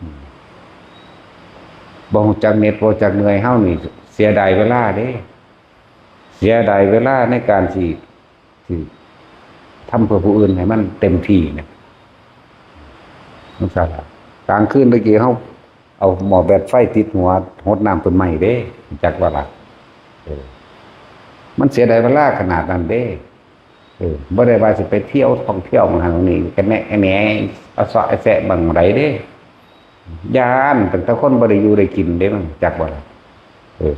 อืม บ่รู้จักเหน็ด บ่รู้จักเมื่อย เฮานี่เสียดายเวลาเด้ เสียดายเวลาในการสิ สิทำเพื่อผู้อื่นให้มันเต็มที่นะ จั่งซั่นล่ะ กลางคืนตะกี้เฮาเอาหม้อแบตไฟติดหัว หดน้ำต้นไม้เด้ จักว่าล่ะ เออ มันเสียดายเวลาขนาดนั้นเด้ เออ บ่ได้ว่าสิไปเที่ยวท่องเที่ยวหม่องหั้นหม่องนี้ กะแนะกะแหน เอาเซาะเอาแซะบั้งใดเด้ ย้านตั้งแต่คนบ่ได้อยู่ได้กินเด้ มันจักบ่ล่ะ เออ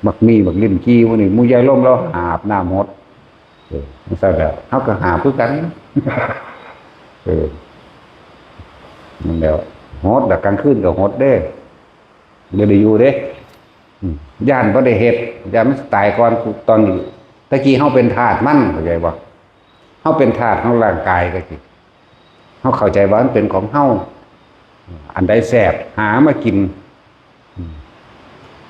บักมี่ บักลิ้นจี่หมู่นี้ หมู่ยายลมลาวหาบน้ำหด เออจั่งซั่นแหละ เฮาก็หาบคือกัน เออ นั่นแหละ หดละ กลางคืนก็หดเด้ บ่ได้อยู่เด้ อืม ย้านบ่ได้เฮ็ด ย้านมันตายก่อน ตอนนี้ ตะกี้เฮาเป็นทาสมัน เข้าใจบ่ เฮาเป็นทาสของร่างกายตะกี้ เฮาเข้าใจว่ามันเป็นของเฮา อันใดแซ่บ หามากิน อืม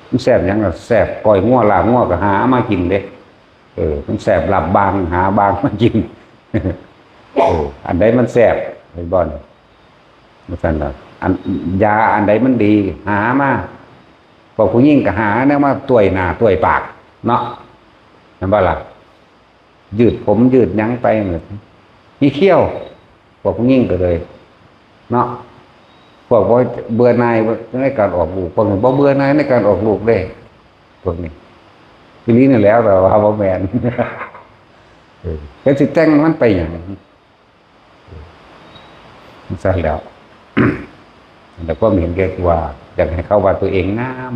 มันแซ่บหยังล่ะ แซ่บก้อยงัว ลาบงัว ก็หามากินเด้ เออ มันแซ่บลาบบาง หาบางมากิน เออ อันใดมันแซ่บ เห็นบ่ จั่งซั่นล่ะ อัน ยาอันใดมันดี หามา พวกผู้หญิงก็หาแนวมาต้วยหน้าต้วยปาก เนาะ แม่นบ่ล่ะ ยืดผมยืดหยังไป มีเขี้ยว พวกผู้หญิงก็เลย เนาะ พวกบ่เบื่อหน่ายในการออกลูก พวกนี้บ่เบื่อหน่ายในการออกลูกเด้ พวกนี้ อีหลีนี่แหล้ว แต่ว่าบ่แม่น เออ แล้วสิแต่งมันไปหยัง จั่งซั่นแหล้ว แล้วความเห็นแก่ตัว อยากให้เขาว่าตัวเองงาม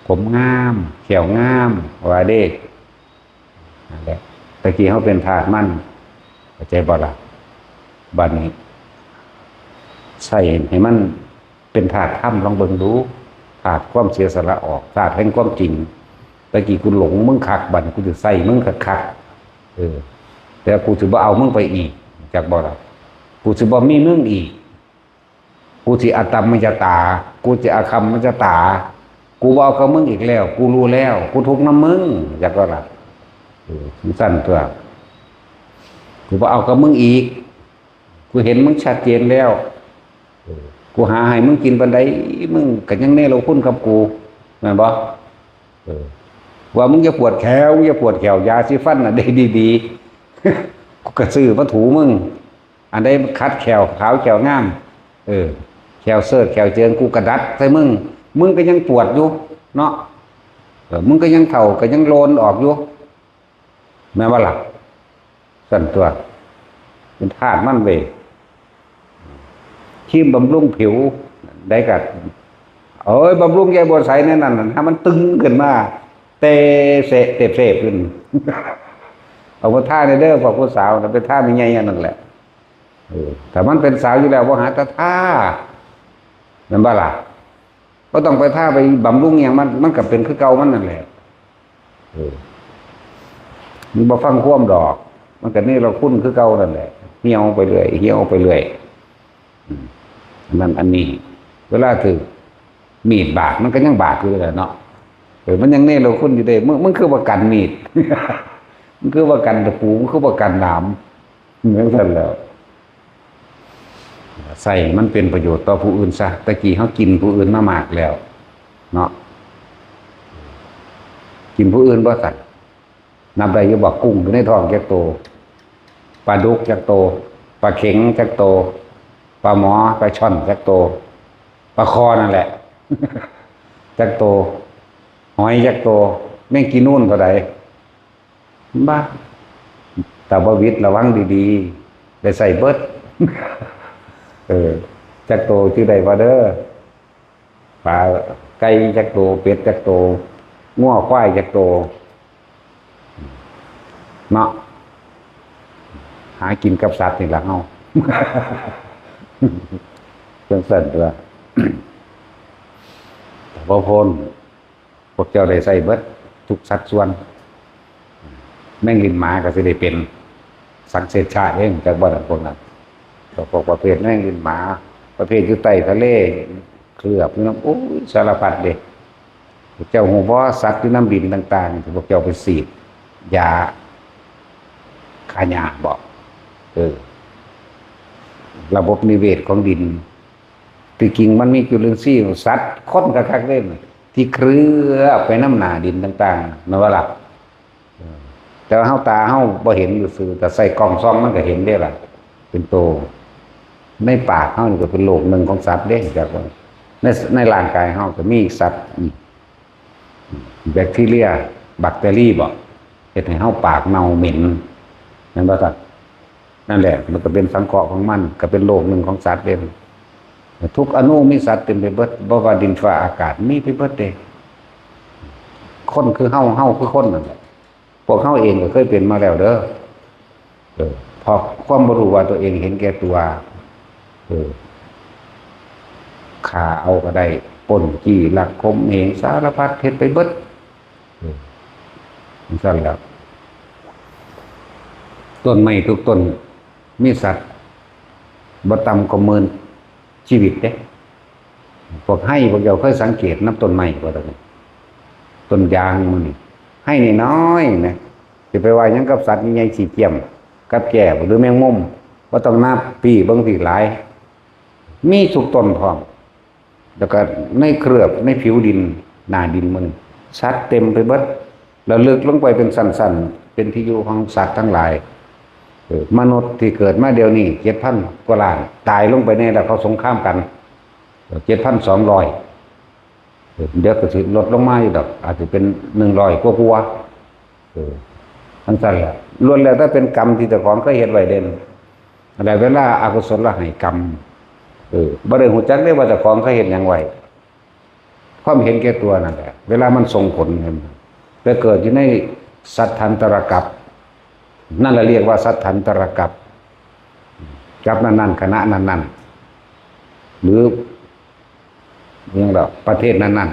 ผมงาม แข้วงาม ว่าเด้ นั่นแหละ ตะกี้เฮาเป็นทาสมัน เข้าใจบ่ล่ะ บัดนี้ ใส่ให้มันเป็นธาตุธรรม ลองเบิ่งดู ธาตุความเสียสละออก ธาตุแห่งความจริง ตะกี้กูหลงมึงคัก บัดนี้กูจะใส่มึงคักๆ เออ แต่กูสิบ่เอามึงไปอีก จักบ่ล่ะ กูสิบ่มีมึงอีก กูสิอธรรมมัจจตา กูสิอคัมมัจจตา กูบ่เอากับมึงอีกแล้ว กูรู้แล้ว กูทุกข์นำมึง จักบ่ล่ะ เออ จั่งซั่นตัว กูบ่เอากับมึงอีก กูเห็นมึงชัดเจนแล้ว เออ กูหาให้มึงกินปานใด มึงก็ยังเนรคุณกับกู แม่นบ่ เออ ว่ามึงอย่าปวดแข้ว อย่าปวดแข้ว ยาสีฟันน่ะได้ดีๆ กูก็ซื้อมาถูมึง อันใดมันขัดแข้ว ขาวแข้วงาม เออ แข้วเสิร์ชแข้วเจิง กูก็ดัดใส่มึง มึงก็ยังปวดอยู่ เนาะ เออ มึงก็ยังเฒ่า ก็ยังโลนออกอยู่ แม่นบ่ล่ะ ซั่นตัว เป็นทาสมันเว้ย ครีมบำรุงผิว ได้ก็ เอ้ย บำรุงใยบัวใสแนวนั้นน่ะ ให้มันตึงขึ้นมา เตะเสะเตะเสะขึ้น เอามาทาแน่เด้อ พวกผู้สาวน่ะ ไปทาแม่ใหญ่อันนั้นแหละ เออ ถ้ามันเป็นสาวอยู่แล้ว บ่หาแต่ทา แม่นบ่ล่ะ บ่ต้องไปทาไปบำรุงหยังมัน มันก็เป็นคือเก่ามันนั่นแหละ เออ มันบ่ฟังความดอก มันก็เนรคุณคือเก่านั่นแหละ เหี่ยวไปเรื่อย เหี่ยวไปเรื่อย อืม อันนั้นอันนี้ เวลาถืกมีดบาด มันก็ยังบาดอยู่เลยเนาะ เออ มันยังเนรคุณอยู่เด้ มึง มึงคือว่ากันมีด มึงคือว่ากันตะปู มึงคือว่ากันหนาม จั่งซั่นแหล้ว ใส่มันเป็นประโยชน์ต่อผู้อื่นซะ ตะกี้เฮากินผู้อื่นมามากแล้ว เนาะ กินผู้อื่นบ่ซั่น นับได้อยู่บ่ กุ้งอยู่ในท้องจักโต ปลาดุกจักโต ปลาเข็งจักโต ปลาหมอ ปลาช่อนจักโต ปลาคอนั่นแหละ จักโต หอยจักโต แมงกีนูนเท่าใด บ้า แต่บ่วิดระวังดีๆ ได้ใส่เบิด เออ จักโตชื่อใดว่าเด้อ ปลาไก่จักโต เป็ดจักโต งัวควายจักโต เนาะ หากินกับสัตว์นี่ล่ะเฮา จั่งซั่นตัว แต่บ่พ้น พวกเจ้าได้ใส่เบิดทุกสัดส่วน แมงลิ้นหมาก็สิได้เป็นสังเสชะเด้ จักบ่ล่ะพวกนั้น พวกประเภทแมงลิ้นหมา ประเภทอยู่ใต้ทะเล เคลือบอยู่นำ โอ้ย สารพัดเด้ พวกเจ้าฮู้บ่ สัตว์อยู่นำดินต่างๆ ที่พวกเจ้าไปฉีดยาฆ่าหญ้าบ่ เออ ระบบนิเวศของดิน ที่จริงมันมีจุลินทรีย์ สัตว์ คนคักๆเด้ ที่เคลือบไปนำหน้าดินต่างๆ แม่นบ่ล่ะ เออ แต่ว่าเฮา ตาเฮาบ่เห็นซื่อๆ แต่ใส่กล้องส่องมันก็เห็นเด้ล่ะ เป็นโต ในปากเฮานี่ก็เป็นโลกหนึ่งของสัตว์เด้ จักว่า ใน ในร่างกายเฮาก็มีสัตว์ อืม แบคทีเรีย แบคทีเรียบ่ เฮ็ดให้เฮาปากเน่าเหม็น แม่นบ่ซั่น นั่นแหละ มันก็เป็นสังเคราะห์ของมัน ก็เป็นโลกหนึ่งของสัตว์เด้ ทุกอณุมีสัตว์เต็มไปเบิด บ่ว่าดินฟ้าอากาศ มีไปเบิดเด้ คนคือเฮา เฮาคือคนนั่นแหละ พวกเฮาเองก็เคยเป็นมาแล้วเด้อ เออ เพราะความบ่รู้ว่าตัวเองเห็นแก่ตัว เออ ฆ่าเอาก็ได้ ปล้นจี้ลักข่มเหง สารพัดเฮ็ดไปเบิด เออ จั่งซั่นแหล้ว ต้นไม้ทุกต้น มีสัตว์บ่ต่ำกว่าหมื่นชีวิตเด้ พวกไฮ่ พวกเจ้าเคยสังเกตนำต้นไม้บ่ ต้นนี้ ต้นยางหมู่นี้ ไฮ่น้อยๆ นะ สิไปว่าหยังกับสัตว์ใหญ่ๆ ขี้เกียม กับแจ้ หรือแมงมุม บ่ต้องนับ พี้ เบิ่งพี้ หลาย มีทุกต้นพร้อม แล้วก็ในเคลือบ ในผิวดิน หน้าดินหมู่นี้ สัตว์เต็มไปเบิด แล้วลึกลงไปเป็นชั้นๆ เป็นที่อยู่ของสัตว์ทั้งหลาย เออ มนุษย์ที่เกิดมาเดี๋ยวนี้ เจ็ดพันกว่าล้าน ตายลงไปแน่แล้ว เขาสงครามกัน เจ็ดพันสองร้อย เออ เดี๋ยวก็สิลดลงมาอยู่ดอก อาจจะเป็นหนึ่งร้อยกว่าๆ เออ จั่งซั่นแหละ ล้วนแล้วแต่เป็นกรรมที่เจ้าของเคยเฮ็ดไว้เด้ แล้วเวลาอกุศลให้กรรม เออ บ่ได้ฮู้จักเด้ว่าเจ้าของเคยเฮ็ดหยังไว้ ความเห็นแก่ตัวนั่นแหละ เวลามันส่งผล เห็นบ่ ไปเกิดอยู่ในสัตถันตรกัป นั่นแหละเรียกว่าสัตถันตรกัป กัปนั้นๆ คณะนั้นๆ หรือ อิหยังดอก ประเทศนั้น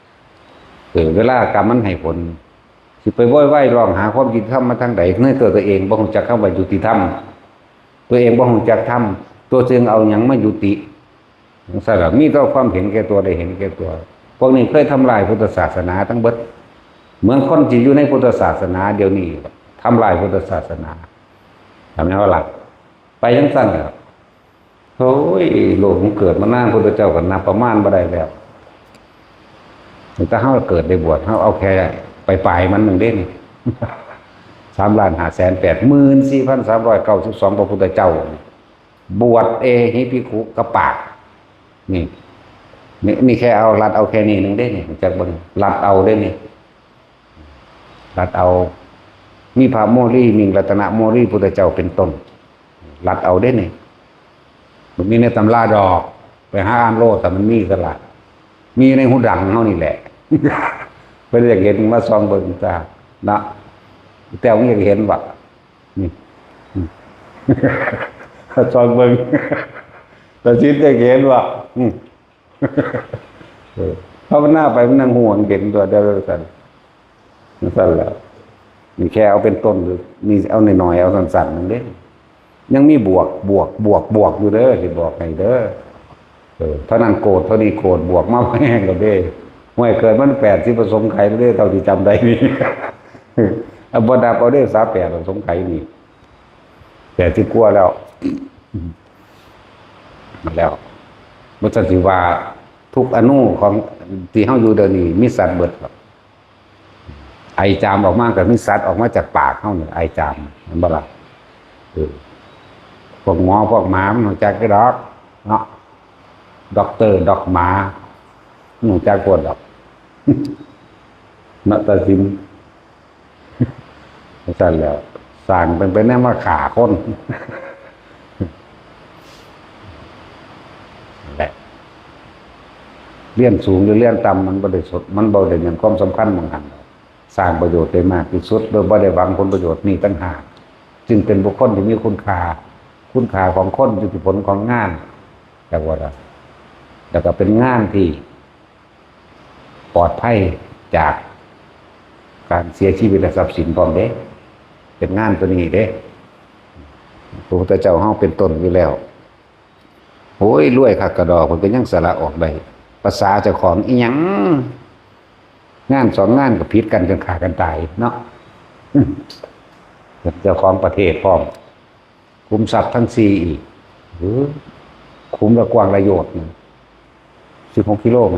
ๆ เออ เวลากรรมมันให้ผล สิไปโวยวายร้องหาความยุติธรรมมาทางใด ในตัวตัวเองบ่ฮู้จักคำว่ายุติธรรม ตัวเองบ่ฮู้จักธรรม ตัวเองเอาหยังมายุติ จั่งซั่นล่ะ มีแต่ความเห็นแก่ตัว ได้เห็นแก่ตัว พวกนี้เคยทำลายพุทธศาสนาทั้งเบิด เหมือนคนที่อยู่ในพุทธศาสนาเดี๋ยวนี้ ทำลายพุทธศาสนา เห็นบ่ล่ะ ไปจั่งซั่นแหละ โอ้ย โลกมันเกิดมานาน พุทธเจ้าก็นับประมาณบ่ได้แล้ว แต่เฮาเกิดได้บวช เฮาเอาแค่ปลายๆ มันหนึ่งเด้นี่ สามล้านห้าแสนแปดหมื่นสี่พันสามร้อยเก้าสิบสอง พระพุทธเจ้า บวชเอหิภิกขุกับปาก นี่ นี่ นี่แค่เอาลัดเอาแค่นี้หนึ่งเด้นี่ จักเบิ่ง ลัดเอาเด้นี่ ลัดเอา มีพระโมลี มิ่งรัตนโมลี พุทธเจ้าเป็นต้น ลัดเอาเด้นี่ มันมีในตำราดอก ไปหาอ่านโลด แต่มันมีกันละ มีในหูดังเฮานี่แหละ เพิ่นอยากเห็นมาส่องเบิ่งจ้า นะ แต่ว่าอยากเห็นว่ะ นี่ ส่องเบิ่ง ตาชิดอยากเห็นว่ะ อืม เออ ภาวนาไปมันนั่งห่วงเห็นตัวเดียวกัน จั่งซั่นแหละ นี่แค่เอาเป็นต้น นี่เอาหน่อยๆ เอาสั้นๆ นั่นเด้ ยังมีบวก บวก บวก บวกอยู่เด้อ สิบอกให้เด้อ เออ เท่านั้นโกรธ เท่านี้โกรธ บวกมาแห้งแล้วเด้ ห้วย เกิดมันแปดสิบประสงค์ไขแล้วเด้ เท่าที่จำได้นี่ เอาบ่นับเอาเด้อ สามแปดประสงค์ไขนี่ แปดสิบกว่าแล้ว มาแล้ว บ่ซั่นสิว่าทุกอนูของที่เฮาอยู่เดี๋ยวนี้มีสัตว์เบิดครับ ไอจามออกมาก็มีสัตว์ออกมาจากปากเฮานี่ ไอจาม เห็นบ่ล่ะ เออ พวกหมอพวกหมามันรู้จักอยู่ดอก เนาะ ด็อกเตอร์ ด็อกหมา มันรู้จักโพดดอก เนาะ ตาสิน จั่งซั่นแหล้ว สร้างเป็น เป็นแนวมาฆ่าคน นั่นแหละ เรียนสูงหรือเรียนต่ำมันบ่ได้สด มันบ่ได้หยังความสำคัญหม่องหั้นดอก สร้างประโยชน์ได้มากที่สุด โดยบ่ได้หวังผลประโยชน์นี่ต่างหาก จึงเป็นบุคคลที่มีคุณค่า คุณค่าของคนอยู่ที่ผลของงาน จักว่าล่ะ แล้วก็เป็นงานที่ปลอดภัยจากการเสียชีวิตและทรัพย์สินพร้อมเด้ เป็นงานตัวนี้เด้ พระพุทธเจ้าเฮาเป็นต้นอยู่แล้ว โอ้ย รวยคักกะดอ เพิ่นก็ยังสละออกได้ ภาษาเจ้าของอีหยัง งานสองงานก็ผิดกันจนฆ่ากันตายเนาะ เจ้าของประเทศพร้อม ขุมทรัพย์ทั้งสี่อีก เออ ขุมละกว้างละโยชน์นะ สิบหกกิโลไหม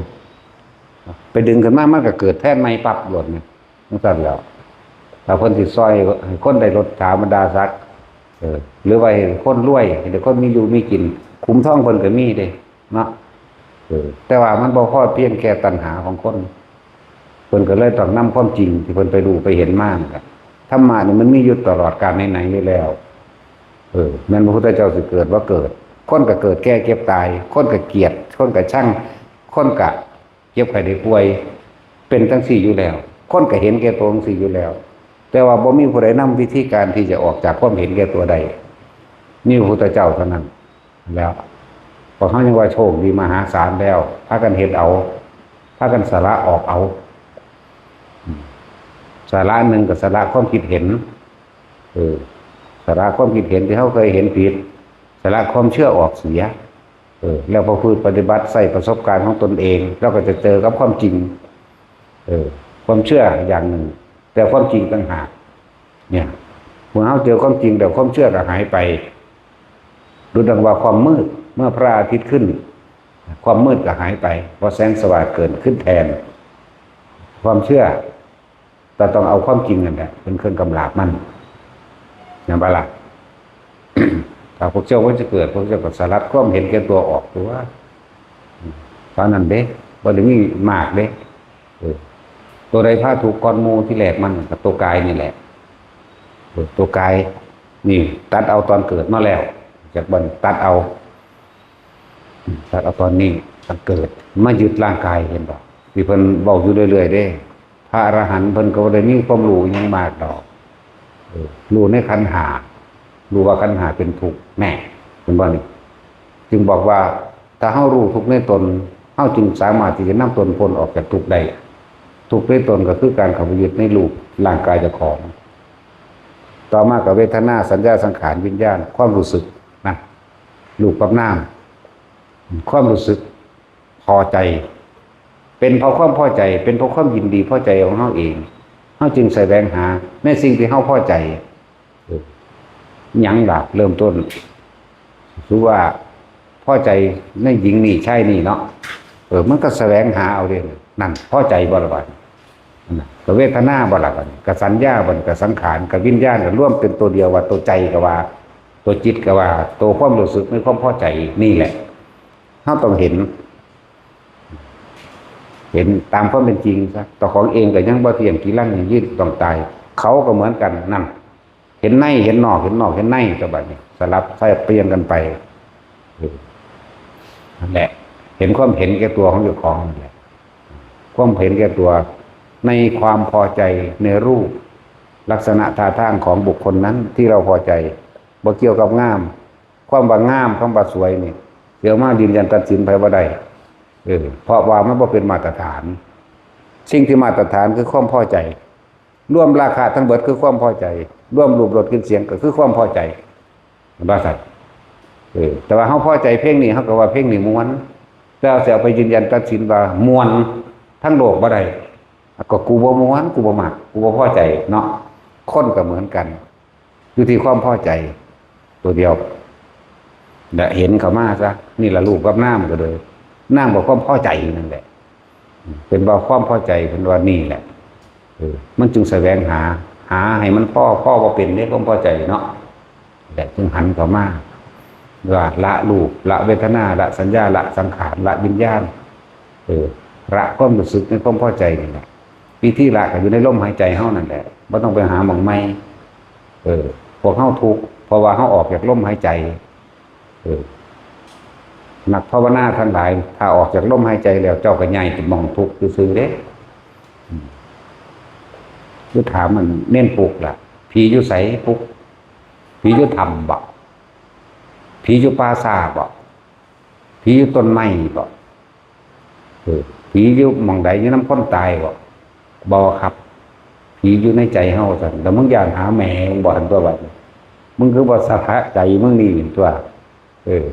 ไปดึงขึ้นมา มันก็เกิดแท่นใหม่ปั๊บโลดไง จั่งซั่นแหล้ว ถ้าเพิ่นสิซอยให้คนได้รถถาบรรดาศักดิ์ เออ หรือว่าให้คนรวย ให้คนมีอยู่มีกิน ขุมทองเพิ่นก็มีเด้ เนาะ เออ แต่ว่ามันบ่พอเพียงแค่ตัณหาของคน เพิ่นก็เลยต้องนำความจริงที่เพิ่นไปรู้ไปเห็นมานั่นแหละ ธรรมะนี่มันมีอยู่ตลอดกาลไหนๆ อยู่แล้ว เออ แม่นพระพุทธเจ้าสิเกิดบ่เกิด คนก็เกิดแก่เจ็บตาย คนก็เกลียด คนก็ชัง คนก็เจ็บไข้ได้ป่วย เป็นจั่งซี้อยู่แล้ว คนก็เห็นแก่ตัวจั่งซี้อยู่แล้ว แต่ว่าบ่มีผู้ใดนำวิธีการที่จะออกจากความเห็นแก่ตัวได้ มีพระพุทธเจ้าเท่านั้น แล้ว พวกเขายังว่าโชคดีมหาศาลแล้ว พากันเฮ็ดเอา พากันสละออกเอา อืม สละหนึ่งก็สละความคิดเห็น เออ สละความคิดเห็นที่เขาเคยเห็นผิด สละความเชื่อออกเสีย เออ แล้วประพฤติปฏิบัติใส่ประสบการณ์ของตนเอง เราก็จะเจอกับความจริง เออ ความเชื่ออย่างหนึ่ง แต่ความจริงต่างหาก เนี่ย เมื่อเราเจอความจริงแล้วความเชื่อก็หายไป ดูดังว่าความมืด เมื่อพระอาทิตย์ขึ้น ความมืดก็หายไป เพราะแสงสว่างเกิดขึ้นแทน ความเชื่อ แต่ต้องเอาความจริงนั่นแหละเป็นเครื่องกำราบมัน เห็นปะล่ะ ถ้าพวกเจ้าว่าจะเกิด พวกเจ้าก็สลัดความเห็นแก่ตัวออกตัว เท่านั้นเด้ บ่ได้มีมากเด้ เออ ตัวใดพาทุกข์ก่อนหมู่ที่แรกมันก็ตัวกายนี่แหละ เออ ตัวกาย นี่ ตัดเอาตอนเกิดมาแล้ว จากบัดตัดเอา ตัดเอาตอนนี้ ตอนเกิด มายึดร่างกาย เห็นบ่ ที่เพิ่นเว้าอยู่เรื่อยๆเด้ พระอรหันต์เพิ่นก็บ่ได้มีความรู้อิหยังมากดอก เออ รู้ในขันธ์ห้า รู้ว่าขันธ์ห้าเป็นทุกข์ แน่ เห็นบ่นี่ จึงบอกว่า ถ้าเฮารู้ทุกข์ในตน เฮาจึงสามารถที่จะนำตนพ้นออกจากทุกข์ได้ ทุกข์ในตนก็คือการเข้าไปยึดในรูปร่างกายเจ้าของ ต่อมาก็เวทนา สัญญา สังขาร วิญญาณ ความรู้สึกนะ รูปกับนาม ความรู้สึกพอใจ เป็นเพราะความพอใจ เป็นเพราะความยินดีพอใจของเฮาเอง เฮาจึงแสวงหาในสิ่งที่เฮาพอใจ เออ หยังล่ะ เริ่มต้น คือว่าพอใจในหญิงนี่ชายนี่เนาะ เออ มันก็แสวงหาเอาเด้ นั่น พอใจบ่ล่ะบัด นั่นน่ะ ก็เวทนาบ่ล่ะบัด ก็สัญญาบ่ ก็สังขาร ก็วิญญาณ ก็รวมเป็นตัวเดียวว่าตัวใจก็ว่า ตัวจิตก็ว่า ตัวความรู้สึกในความพอใจนี่แหละ เฮาต้องเห็น เห็นตามความเป็นจริงซะ ตัวของเองก็ยังบ่เที่ยง กิรังยั่งยืน ต้องตาย เขาก็เหมือนกัน นั่น เห็นใน เห็นนอก เห็นนอก เห็นใน ก็บัดนี้ สลับสับเปลี่ยนกันไป เออ นั่นแหละ เห็นความเห็นแก่ตัวของเจ้าของนั่นแหละ ความเห็นแก่ตัว ในความพอใจในรูป ลักษณะท่าทางของบุคคลนั้นที่เราพอใจ บ่เกี่ยวกับงาม ความว่างาม คำว่าสวยนี่ สิเอามายืนยันตัดสินไผบ่ได้ เออ เพราะว่ามันบ่เป็นมาตรฐาน สิ่งที่มาตรฐานคือความพอใจ รวมราคะทั้งเบิดคือความพอใจ รวมรูปรสกลิ่นเสียงก็คือความพอใจ เห็นบ่ซั่น เออ แต่ว่าเฮาพอใจเพลงนี้ เฮาก็ว่าเพลงนี้ม่วน แต่ว่าสิเอาไปยืนยันตัดสินว่าม่วนทั้งโลกบ่ได้ ก็กูบ่ม่วน กูบ่มัก กูบ่พอใจเนาะ คนก็เหมือนกัน อยู่ที่ความพอใจตัวเดียว และเห็นเข้ามาซะ นี่ละรูปกับนามก็เลย นามกับความพอใจนั่นแหละ เป็นว่าความพอใจ เป็นว่านี่แหละ เออ มันจึงแสวงหา หาให้มันพอ พอบ่เป็นเด้ ความพอใจเนาะ และจึงหันเข้ามา ว่าละรูป ละเวทนา ละสัญญา ละสังขาร ละวิญญาณ เออ ละความรู้สึกในความพอใจนี่แหละ วิธีละก็อยู่ในลมหายใจเฮานั่นแหละ บ่ต้องไปหาหม่องใหม่ เออ พวกเฮาทุกข์ เพราะว่าเฮาออกจากลมหายใจ เออ นักภาวนาทั้งหลาย ถ้าออกจากลมหายใจแล้ว เจ้าก็ย้ายไปหม่องทุกข์ซื่อๆเด้ อืม คือถามมันเน้นปลุกล่ะ ผีอยู่ไสปลุก ผีอยู่ถ้ำบ่ ผีอยู่ป่าช้าบ่ ผีอยู่ต้นไม้บ่ เออ ผีอยู่หม่องใด อยู่นำคนตายบ่ บ่ครับ ผีอยู่ในใจเฮาซั่น แล้วมึงย้านหาแม่มึงบ่ หั่นตัวบัดนี้ มึงคือบ่สะทะใจมึงนี่ตัว เออ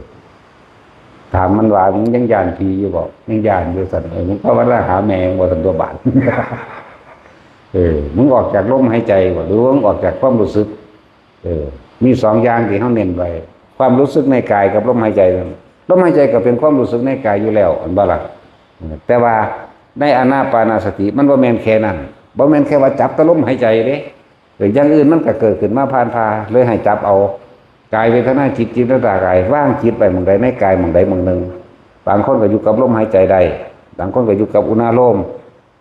ถามมันว่า มึงยังย้านผีอยู่บ่ ยังย้านอยู่ซั่น เออ มึงภาวนาหาแม่มึงบ่ หั่นตัวบาด เออ มึงออกจากลมหายใจบ่ หรือว่ามึงออกจากความรู้สึก เออ มีสองอย่างที่เฮาเน้นไว้ ความรู้สึกในกายกับลมหายใจ ลมหายใจก็เป็นความรู้สึกในกายอยู่แล้ว เห็นบ่ล่ะ เออ แต่ว่าในอานาปานสติมันบ่แม่นแค่นั้น บ่แม่นแค่ว่าจับแต่ลมหายใจเด้ เออ อย่างอื่นมันก็เกิดขึ้นมาผ่านพา เลยให้จับเอา กายเวทนาจิต จิตเวทนากาย วางจิตไว้หม่องใดในกายหม่องใดหม่องหนึ่ง บางคนก็อยู่กับลมหายใจได้ บางคนก็อยู่กับอุณาโลม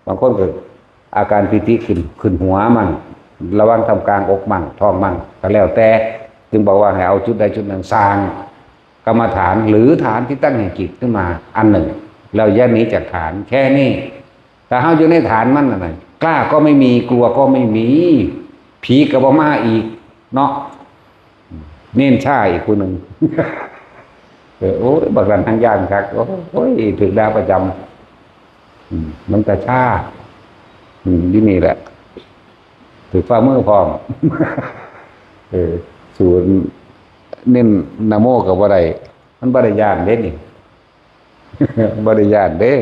บางคนก็อาการปีติขึ้น ขึ้นหัวมั่ง ระหว่างท่ามกลางอกมั่ง ท้องมั่ง ก็แล้วแต่ จึงบอกว่าให้เอาจุดใดจุดหนึ่งสร้างกรรมฐาน หรือฐานที่ตั้งแห่งจิตขึ้นมาอันหนึ่ง แล้วอย่าหนีจากฐานแค่นี้ ถ้าเฮาอยู่ในฐานมันน่ะนะ กล้าก็ไม่มี กลัวก็ไม่มี ผีก็บ่มาอีกเนาะ เณรชาอีกผู้หนึ่ง เออ โอ้ย บักนั้นทั้งย่านคัก โอ้ย ถืกด่าประจำ อืม มันตาชา อืม อยู่นี่แหละ ถืกฝ่ามือพร้อม เออ สูนเณรนะโมก็บ่ได้ มันบ่ได้ย่านเด้นี่ บ่ได้ย่านเด้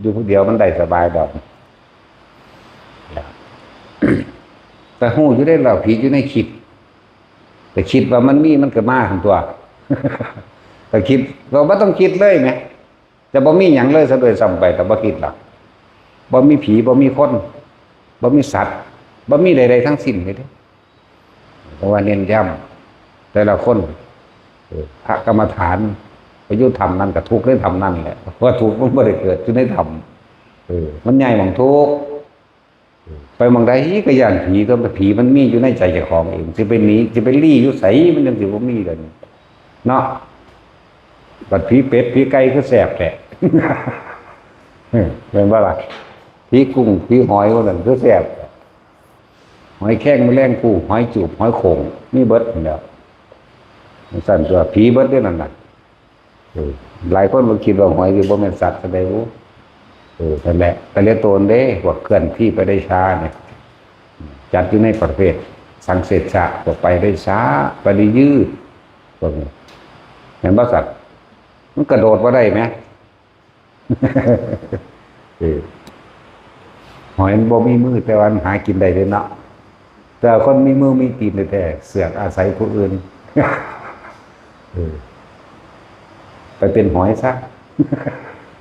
อยู่ผู้เดียวมันได้สบายดอก แต่ฮู้อยู่ได้แล้ว ผีอยู่ในคิด แต่คิดว่ามันมีมันก็มาหั่นตัว แต่คิด ก็บ่ต้องคิดเลยแหม จะบ่มีหยังเลยซะด้วยซ้ำไป แต่บ่คิดหรอก บ่มีผี บ่มีคน บ่มีสัตว์ บ่มีใดๆทั้งสิ้นเลยเด้ เพราะว่าเน้นย้ำแต่ละคน เออ พระกรรมฐาน ไปอยู่ธรรมนั่นก็ทุกข์ในธรรมนั่นแหละ เพราะว่าทุกข์มันบ่ได้เกิดอยู่ในธรรม เออ มันย้ายหม่องทุกข์ เออ ไปหม่องใดก็ย้านผี ตัวผีมันมีอยู่ในใจเจ้าของเอง สิไปหนี สิไปลี้อยู่ไส มันจั่งสิบ่มีเลย เนาะ บัดผีเป็ด ผีไก่คือแซ่บแท้ เออ แม่นบ่ล่ะ ผีกุ้ง ผีหอยพวกนั้นคือแซ่บ หอยแครง แมลงภู่ หอยจูบ หอยโข่ง มีเบิดนั่นแหล้ว สั่นตัวผีเบิดเด้อนั่นน่ะ เออ หลายคนบ่คิดว่าหอยสิบ่แม่นสัตว์ซะได้บุ เออ นั่นแหละ แต่ละตนเด้ พวกเคลื่อนที่ไปได้ช้าเนี่ย จัดอยู่ในประเภทสังเสชชะ พวกไปได้ช้า ไปได้ยืด พวกนี้ เห็นบ่สัตว์ มันกระโดดบ่ได้แหม เออ หอยมันบ่มีมือ แต่ว่ามันหากินได้เด้เนาะ แต่คนมีมือมีตีนแท้ๆ เสือกอาศัยผู้อื่น เออ ไปเป็นหอยซะ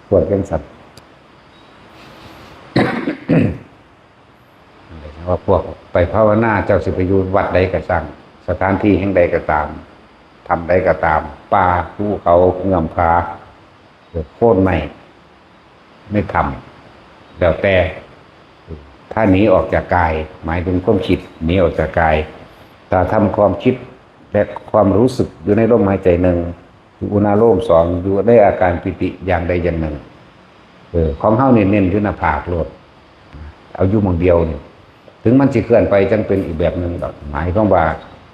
พวกจั่งซั้น ว่าพวกไปภาวนา เจ้าสิไปอยู่วัดใดก็ช่าง สถานที่แห่งใดก็ตาม ถ้ำใดก็ตาม ป่า ภูเขา เงื้อมผา โค่นไม้ ในถ้ำ แล้วแต่ ถ้าหนีออกจากกาย หมายถึงความคิด หนีออกจากกาย ถ้าทำความคิดและความรู้สึกอยู่ในลมหายใจหนึ่ง อยู่อุณาโลมสอง อยู่ในอาการปีติอย่างใดอย่างหนึ่ง เออ ของเฮานี่เน้นอยู่หน้าผากโลด เอาอยู่หม่องเดียวนี่ ถึงมันสิเคลื่อนไปจั่งเป็นอีกแบบหนึ่งดอก หมายความว่า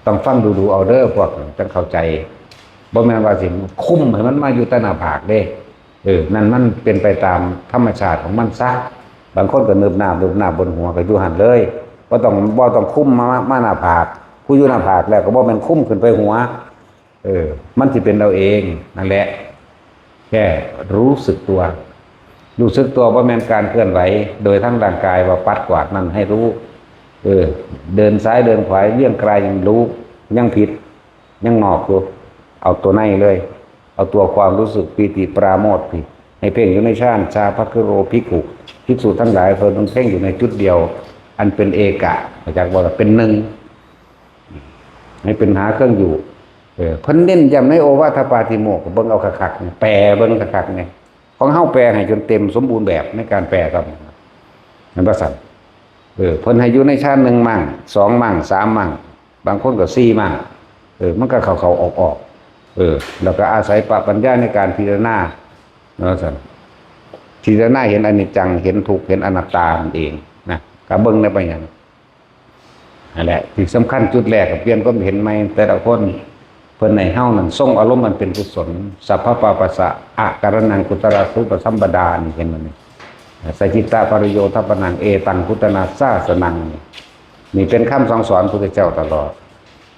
ต้องฟังดูๆเอาเด้อ พวกจั่งเข้าใจ บ่แม่นว่าสิคุมให้มันมาอยู่แต่หน้าผากเด้ เออ นั่นมันเป็นไปตามธรรมชาติของมันซะ บางคนก็เนิบนาบเนิบนาบบนหัวก็อยู่หั่นเลย บ่ต้อง บ่ต้องคุมมา มาหน้าผาก ผู้อยู่หน้าผากแล้วก็บ่แม่นคุมขึ้นไปหัว เออ มันสิเป็นเอาเองนั่นแหละ แค่รู้สึกตัว รู้สึกตัวบ่แม่นการเคลื่อนไหวโดยทั้งร่างกาย ว่าปัดกวาดนั่นให้รู้ เออ เดินซ้ายเดินขวาเยี่ยงกลายยังรู้ ยังผิด ยังนอกอยู่ เอาตัวในเลย เอาตัวความรู้สึกปีติปราโมทย์พี่ ให้เพ่งอยู่ในฌาน ชาพะคุโรภิกขุ ภิกษุทั้งหลาย เพิ่นเพ่งอยู่ในจุดเดียว อันเป็นเอกะ จากว่าเป็นหนึ่ง ให้เป็นหาเครื่องอยู่ เออ เพิ่นเน้นย้ำในโอวาทปาติโมกข์ เบิ่งเอาคักๆ แปลเบิ่งคักๆ เนี่ย ของเฮาแปลให้จนเต็มสมบูรณ์แบบในการแปลครับ เห็นบ่ซั่น เออ เพิ่นให้อยู่ในฌานหนึ่งมั่ง สองมั่ง สามมั่ง บางคนก็สี่มั่ง เออ มันก็เข้าๆ ออกๆ เออ แล้วก็อาศัยปะปัญญาในการพิจารณา เนาะซั่น พิจารณาเห็นอนิจจัง เห็นทุกข์ เห็นอนัตตานั่นเองนะ ก็เบิ่งได้ไปหยัง นั่นแหละ ที่สำคัญจุดแรกก็เปลี่ยนความเห็นใหม่แต่ละคน เพิ่นให้เฮานั่นทรงอารมณ์อันเป็นกุศล สัพพะปาปัสสะอะการะณัง กุศลาสุปสัมปดา นี่เห็นบ่นี่ สัจจิตะปริโยทัปปนัง เอตังพุทธนาสาสนัง นี่เป็นคำสั่งสอนพุทธเจ้าตลอด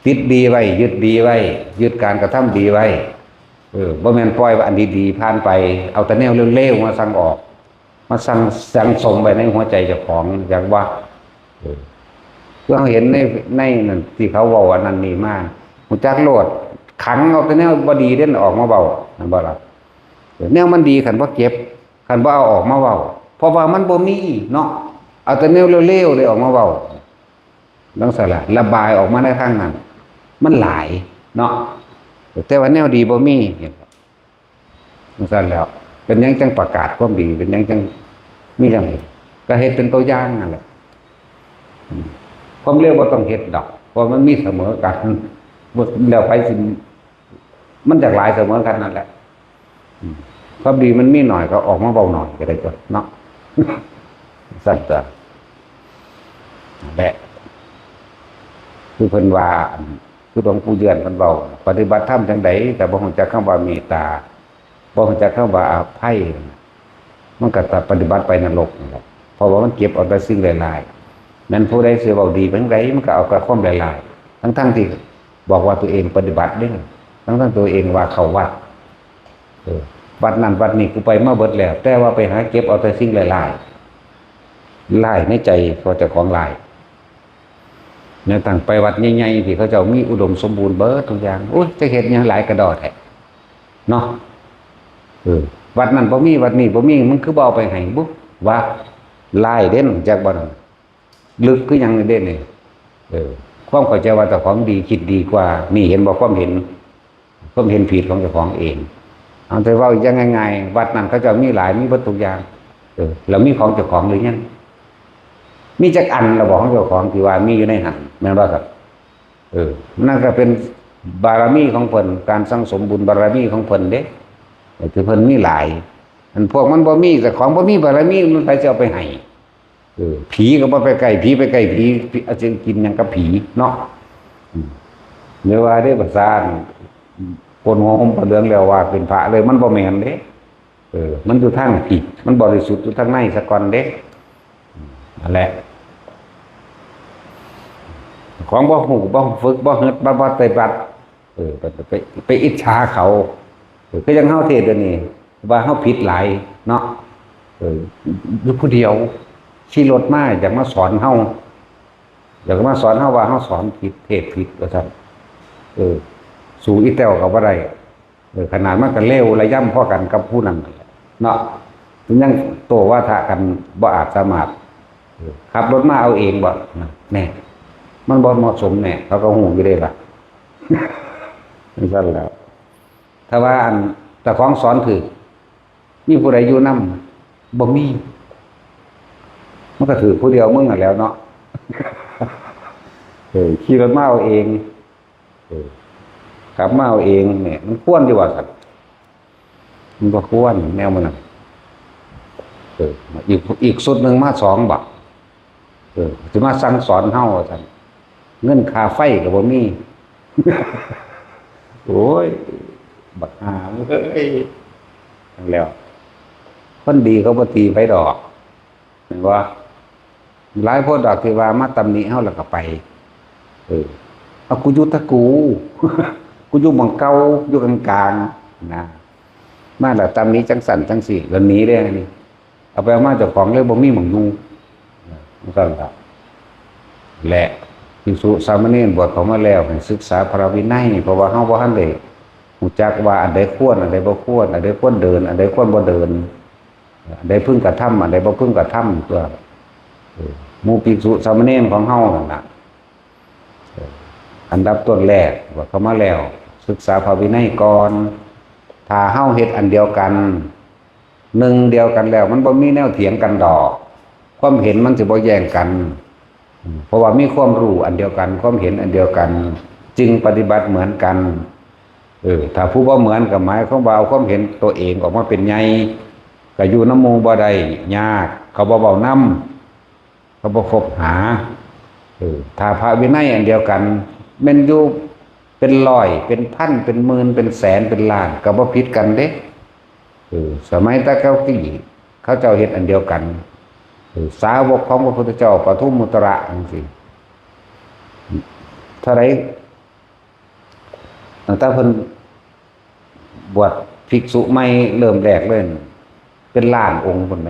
ติดดีไว้ ยึดดีไว้ ยึดการกระทำดีไว้ เออ บ่แม่นปล่อยว่าอันดีๆ ผ่านไป เอาแต่แนวเลวๆ มาสั่งออก มาสั่ง สั่งสมไว้ในหัวใจเจ้าของ อยากว่า เออ เพื่อเฮาเห็นใน ในนั่นที่เขาเว้าอันนั้นนี่มา ฮู้จักโลด ขังเอาแต่แนวบ่ดีเด่นออกมาเว้า แม่นบ่ล่ะ เออ แนวมันดีคันบ่เก็บ คันบ่เอาออกมาเว้า เพราะว่ามันบ่มีเนาะ เอาแต่แนวเลวๆ เลยออกมาเว้า จั่งซั้นล่ะ ระบายออกมาในทางนั้น มันหลายเนาะ แต่ว่าแนวดีบ่มี จั่งซั้นแล้ว เป็นหยังจั่งประกาศความดี เป็นหยังจั่งมีจั่ง ก็เฮ็ดเป็นตัวอย่างนั่นแหละ อืม ความเลวบ่ต้องเฮ็ดดอก เพราะมันมีเสมอกัน บ่แล้วไผสิ มันจักหลายเสมอกันนั่นแหละ อืม ความดีมันมีหน่อยก็ออกมาเว้าหน่อยก็ได้ตั๊วเนาะ ซั่นตั๊ว นั่นแหละ คือเพิ่นว่า อัน คือหลวงปู่เยือนเพิ่นเว้า ปฏิบัติธรรมจั่งใด แต่บ่ฮู้จักคำว่าเมตตา บ่ฮู้จักคำว่าอภัย มันก็จะปฏิบัติไปนรกนั่นแหละ เพราะว่ามันเก็บเอาแต่สิ่งร้ายๆ แม่นผู้ใดสิเว้าดีปานใด มันก็เอาแต่ความร้ายๆ ทั้งๆที่บอกว่าตัวเองปฏิบัติเด้ ทั้งๆตัวเองว่าเข้าวัด เออ วัดนั่นวัดนี้กูไปมาเบิดแล้ว แต่ว่าไปหาเก็บเอาแต่สิ่งร้ายๆ ร้ายในใจ เพราะเจ้าของร้าย แนวตั้งไปวัดใหญ่ๆ ที่เขาเจ้ามีอุดมสมบูรณ์เบิดทุกอย่าง โอ้ย จะเฮ็ดหยังหลายกระดอแท้ เนาะ เออ วัดนั่นบ่มี วัดนี้บ่มี มันคือบ่เอาไปให้บุ ว่า ร้ายเด้น จักบ่นั่น ลึกคือหยังเด้นี่ เออ ความเข้าใจว่าเจ้าของดี คิดดีกว่า นี่เห็นบ่ ความเห็น ความเห็นผิดของเจ้าของเอง เอาแต่เว้าอย่างง่ายๆ วัดนั่นเขาเจ้ามีหลาย มีเบิดทุกอย่าง เออ แล้วมีของเจ้าของหรือยัง มีจักอันละบ่ ของเจ้าของที่ว่ามีอยู่ในหั้น แม่นบ่ครับ เออ นั่นก็เป็นบารมีของเพิ่น การสั่งสมบุญบารมีของเพิ่นเด้ เออ ที่เพิ่นมีหลาย อันพวกมันบ่มี เจ้าของบ่มีบารมี มันไผสิเอาไปให้ เออ ผีก็บ่ไปใกล้ ผีไปใกล้ผี ผีอาจจะกินหยังกับผีเนาะ อืม เรียกว่าได้ประสาน คนหัวห่มผ้าเหลืองแล้วว่าเป็นพระเลย มันบ่แม่นเด้ เออ มันอยู่ทางผิด มันบริสุทธิ์อยู่ทางในซะก่อนเด้ อืม นั่นแหละ ของบ่ฮู้ บ่ฝึก บ่เฮ็ด บ่ปฏิบัติ เออ ไป ไป ไปอิจฉาเขา เออ คือจั่งเฮาเทศน์เดี๋ยวนี้ ว่าเฮาผิดหลายเนาะ เออ อยู่ผู้เดียว ขี่รถมาอยากมาสอนเฮา อยากมาสอนเฮาว่าเฮาสอนผิด เทศน์ผิด ว่าซั่น เออ สู้อีแต้วก็บ่ได้ เออ ขนาดมันก็เลวระยำพอกันกับผู้นั้นนั่นแหละเนาะ มันยังโต้วาทะกันบ่อาจสามารถ เออ ขับรถมาเอาเองบ่ แน่ มันบ่เหมาะสมแน่ เขาก็ฮู้อยู่เด้ล่ะ จั่งซั่นแหล้ว ถ้าว่าอันเจ้าของสอนถืก มีผู้ใดอยู่นำ บ่มี มันก็ถืกผู้เดียวมึงนั่นแหล้วเนาะ เออ ขี่รถมาเอาเอง เออ ขับมาเอาเองเนี่ย มันควรอยู่ว่าซั่น มันบ่ควรแนวมันน่ะ เออ อีก อีกชุดหนึ่งมาสองบัก เออ สิมาสั่งสอนเฮาว่าซั่น เงินค่าไฟก็บ่มี โอ้ย บักห่าเอ้ย แล้ว คนดีเขาบ่ตีไผดอก แม่นบ่ หลายคนดอกที่ว่ามาตำหนิเฮาแล้วก็ไป เออ เอา กูอยู่แต่กู กูอยู่หม่องเก่า อยู่กลางๆ นะ มาแล้วตำหนิจั่งซั่นจั่งซี้ แล้วหนีเด้นี่ เอาไปเอามาเจ้าของเลยบ่มีหม่องอยู่ จั่งซั่นล่ะ และภิกษุสามเณรบวชเข้ามาแล้วให้ศึกษาพระวินัย เพราะว่าเฮาบ่ทันได้รู้จักว่าอันใดควร อันใดบ่ควร อันใดควรเดิน อันใดควรบ่เดิน อันใดพึงกระทำ อันใดบ่พึงกระทำ ตัว เออ หมู่ภิกษุสามเณรของเฮานั่นน่ะ เออ อันดับต้นแรกบวชเข้ามาแล้ว ศึกษาพระวินัยก่อน ถ้าเฮาเฮ็ดอันเดียวกัน หนึ่งเดียวกันแล้ว มันบ่มีแนวเถียงกันดอก ความเห็นมันสิบ่แย้งกัน อืม เพราะว่ามีความรู้อันเดียวกัน ความเห็นอันเดียวกัน จึงปฏิบัติเหมือนกัน เออ ถ้าผู้บ่เหมือนก็หมายความว่าเอาความเห็นตัวเองออกมาเป็นใหญ่ ก็อยู่นำหมู่บ่ได้ ยาก เขาบ่เว้านำ เขาบ่คบหา เออ ถ้าพระวินัยอันเดียวกัน แม่นอยู่เป็นร้อย เป็นพัน เป็นหมื่น เป็นแสน เป็นล้าน ก็บ่ผิดกันเด้ เออ สมัยแต่เก่ากี้ เขาเจ้าเฮ็ดอันเดียวกัน เออ สาวกของพระพุทธเจ้าปทุมมุตระจั่งซี้ เท่าใด ตั้งแต่เพิ่นบวชภิกษุใหม่เริ่มแรกเลย เป็นล้านองค์พุ้นแหม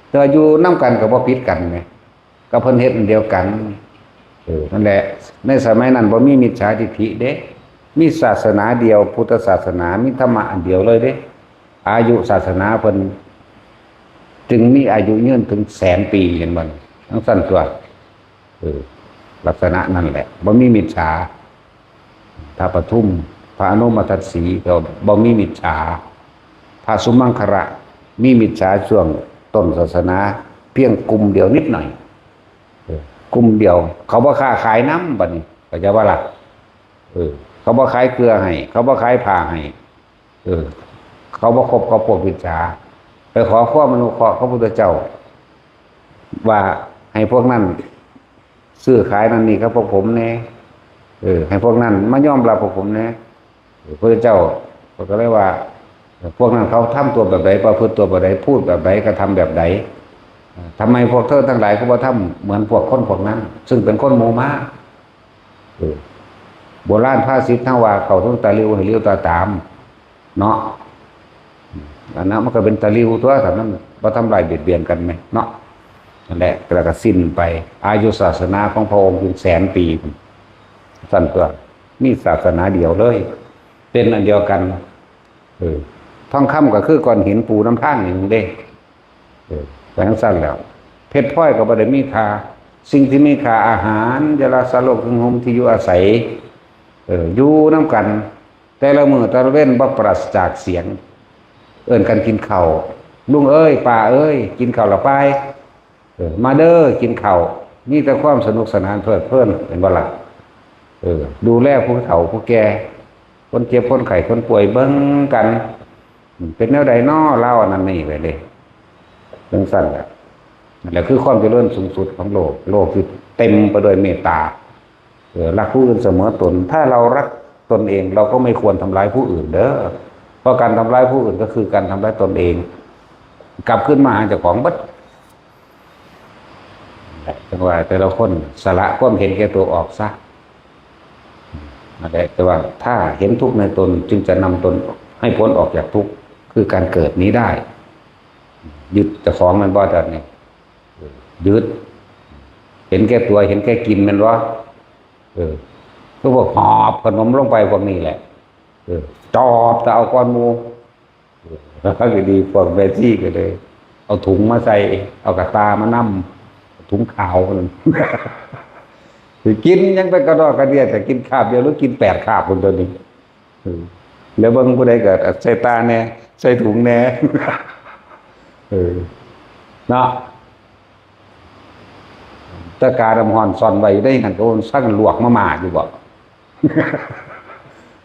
แต่ว่าอยู่นำกันก็บ่ผิดกันแหม ก็เพิ่นเฮ็ดอันเดียวกัน เออ นั่นแหละ ในสมัยนั้นบ่มีมิจฉาทิฏฐิเด้ มีศาสนาเดียว พุทธศาสนา มีธรรมะอันเดียวเลยเด้ อายุศาสนาเพิ่นจึงมีอายุยืนถึงแสนปี เห็นบ่ จั่งซั่นตัว เออ ลักษณะนั่นแหละ บ่มีมิจฉา พระปทุม พระอนุมทัศสีก็บ่มีมิจฉา พระสุมังคละมีมิจฉาช่วงต้นศาสนา เพียงกลุ่มเดียวนิดหน่อย เออ กลุ่มเดียว เขาบ่ค้าขายนำ บัดนี้ เข้าใจบ่ล่ะ เออ เขาบ่ขายเกลือให้ เขาบ่ขายผ้าให้ เออ เขาบ่คบกับพวกมิจฉา ไปขอความอนุเคราะห์พระพุทธเจ้า ว่าให้พวกนั้นซื้อขายนั่นนี่กับพวกผมแหน่ เออ ให้พวกนั้นมายอมรับพวกผมแหน่ เออ พระเจ้าก็เลยว่า เออ พวกนั้นเขาทำตัวแบบใด ประพฤติตัวแบบใด พูดแบบใด กระทำแบบใด เออ ทำไมพวกเธอทั้งหลายก็บ่ทำเหมือนพวกคนพวกนั้น ซึ่งเป็นคนหมู่มาก เออ โบราณภาษิตเฮาว่า เข้าถึงตาหลิ่วให้หลิ่วตาตาม เนาะ อันนั้นมันก็เป็นตาหลิ่วตัว ถ้ามันบ่ทำลายเบียดเบียนกันแหมเนาะ นั่นแหละ แล้วก็สิ้นไป อายุศาสนาของพระองค์เป็นแสนปี ซั่นตัว มีศาสนาเดียวเลย เป็นอันเดียวกัน เออ ทองคำก็คือก้อนหินปูนำทางนี่เด้ เออ ไปจั่งซั่นแล้ว เพชรพลอยก็บ่ได้มีค่า สิ่งที่มีค่า อาหาร ยารักษาโรค เครื่องห่ม ที่อยู่อาศัย เออ อยู่นำกัน แต่ละมื้อแต่ละเว็นบ่ปราศจากเสียง เอิ้นกันกินข้าว ลุงเอ้ย ป้าเอ้ย กินข้าวละไป เออ มาเด้อ กินข้าว มีแต่ความสนุกสนานเพลิดเพลิน เห็นบ่ล่ะ เออ ดูแลผู้เฒ่าผู้แก่ คนเจ็บคนไข้คนป่วยเบิ่งกัน เป็นแนวใดน้อ ลาวอันนั้นนี่ไปเลย จั่งซั่นแหละ นั่นแหละคือความเจริญสูงสุดของโลก โลกที่เต็มไปด้วยเมตตา เออ รักผู้อื่นเสมอตน ถ้าเรารักตนเอง เราก็ไม่ควรทำร้ายผู้อื่นเด้อ เพราะการทำร้ายผู้อื่นก็คือการทำร้ายตนเอง กลับคืนมาหาเจ้าของเบิด จั่งว่าแต่ละคนสละความเห็นแก่ตัวออกซะ นั่นแหละ แต่ว่าถ้าเห็นทุกข์ในตนจึงจะนำตนให้พ้นออกจากทุกข์ คือการเกิดนี้ได้ ยึดเจ้าของมันบ่ ตอนนี้ เออ ยึด เห็นแก่ตัว เห็นแก่กินแม่นบ่ เออ คือพวกหอบขนมลงไปพวกนี้แหละ เออ จอบแต่เอาก้อนหมู่ เออ แล้วก็ดี พวกแม่ชีก็เลย เอาถุงมาใส่ เอากระตามานำ ถุงขาวนั่น สิกินยังไปกระดอกกระเดีย แต่กินคาบเดียวหรือกินแปดคาบคนตัวนี้ เออ แล้วเบิ่งผู้ใดก็ใส่ตาแหน่ ใส่ถุงแหน่ เออ เนาะ แต่กาน้ำฮ้อนซ่อนไว้อยู่ในหั้น ก็ซักลวกมาม่าอยู่บ่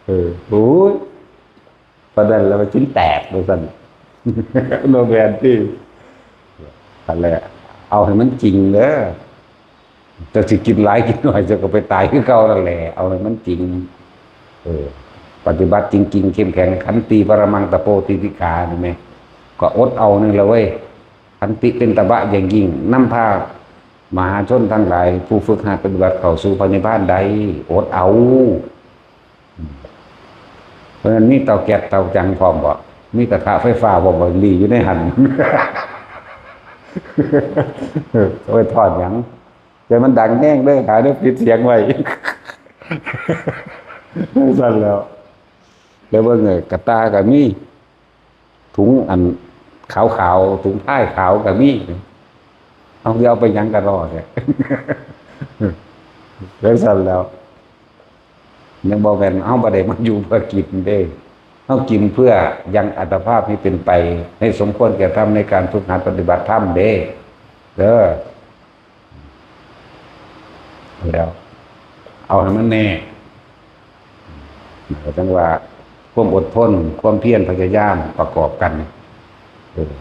เออ โอ้ย ปานนั้นแล้วมันสิแตกว่าซั่น บ่แม่นติ นั่นแหละ เอาให้มันจริงเด้อ เจ้าสิกินหลายกินน้อย เจ้าก็ไปตายคือเก่านั่นแหละ เอาให้มันจริง เออ ปฏิบัติจริงๆ เข้มแข็ง ขันติปรมังตะโปติติขา นี่แหม ก็อดเอานี่แหละเว้ย ขันติเป็นตบะอย่างยิ่ง นำพามหาชนทั้งหลาย ผู้ฝึกหัดปฏิบัติเข้าสู่พระนิพพานได้ อดเอา เพราะฉะนั้นมีเตาแก๊สเตาจังพร้อมบ่ มีกระทะไฟฟ้าพร้อมบ่ หลีอยู่ในหั้น เอาไว้ทอดหยัง แต่มันดังแฮงเด้อ หาแนวปิดเสียงไว้ ซั่นแล้ว แล้วเบิ่ง เออ กระต่าก็มี ถุงอันขาวๆ ถุงพายขาวก็มี เอา สิเอาไปหยังกะรอดเนี่ย แล้วซั่นแล้ว ยังบ่แม่น เฮาบ่ได้มาอยู่เพื่อกินเด้ เฮากินเพื่อยังอัตภาพให้เป็นไป ให้สมควรแก่ธรรมในการฝึกหัดปฏิบัติธรรมเด้ เด้อ แล้ว เอาให้มันแน่ ก็จั่งว่าความอดทน ความเพียรพยายามประกอบกัน เออ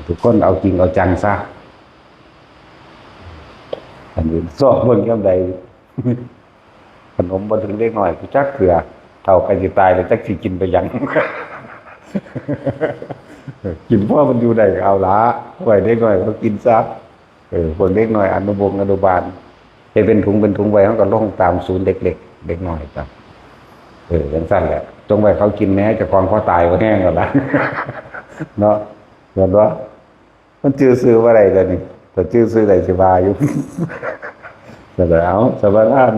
ทุกคนเอาจริงเอาจังซะ อันนี้สอบเบิ่งยามใด ขนมบ่ถึงเด็กน้อยกูจักเทื่อ เฒ่าใกล้สิตายแล้วจักสิกินไปหยัง กินพอมันอยู่ได้ก็เอาละ ไว้เด็กน้อยเขากินซะ เออ พวกเด็กน้อยอนุบงอนุบาล เฮ็ดเป็นถุงเป็นถุงไว้ เขาก็ลงตามศูนย์เด็กเล็ก เด็กน้อยจ้ะ เออ จั่งซั่นแหละ จงไว้เขากินแหน่ เจ้าของพอตายบ่แฮงแล้วล่ะ เนาะ แม่นบ่ มันจื่อชื่อบ่ได้เดี๋ยวนี้ ถ้าจื่อชื่อได้สิว่าอยู่ ก็เลยเอา สมาทาน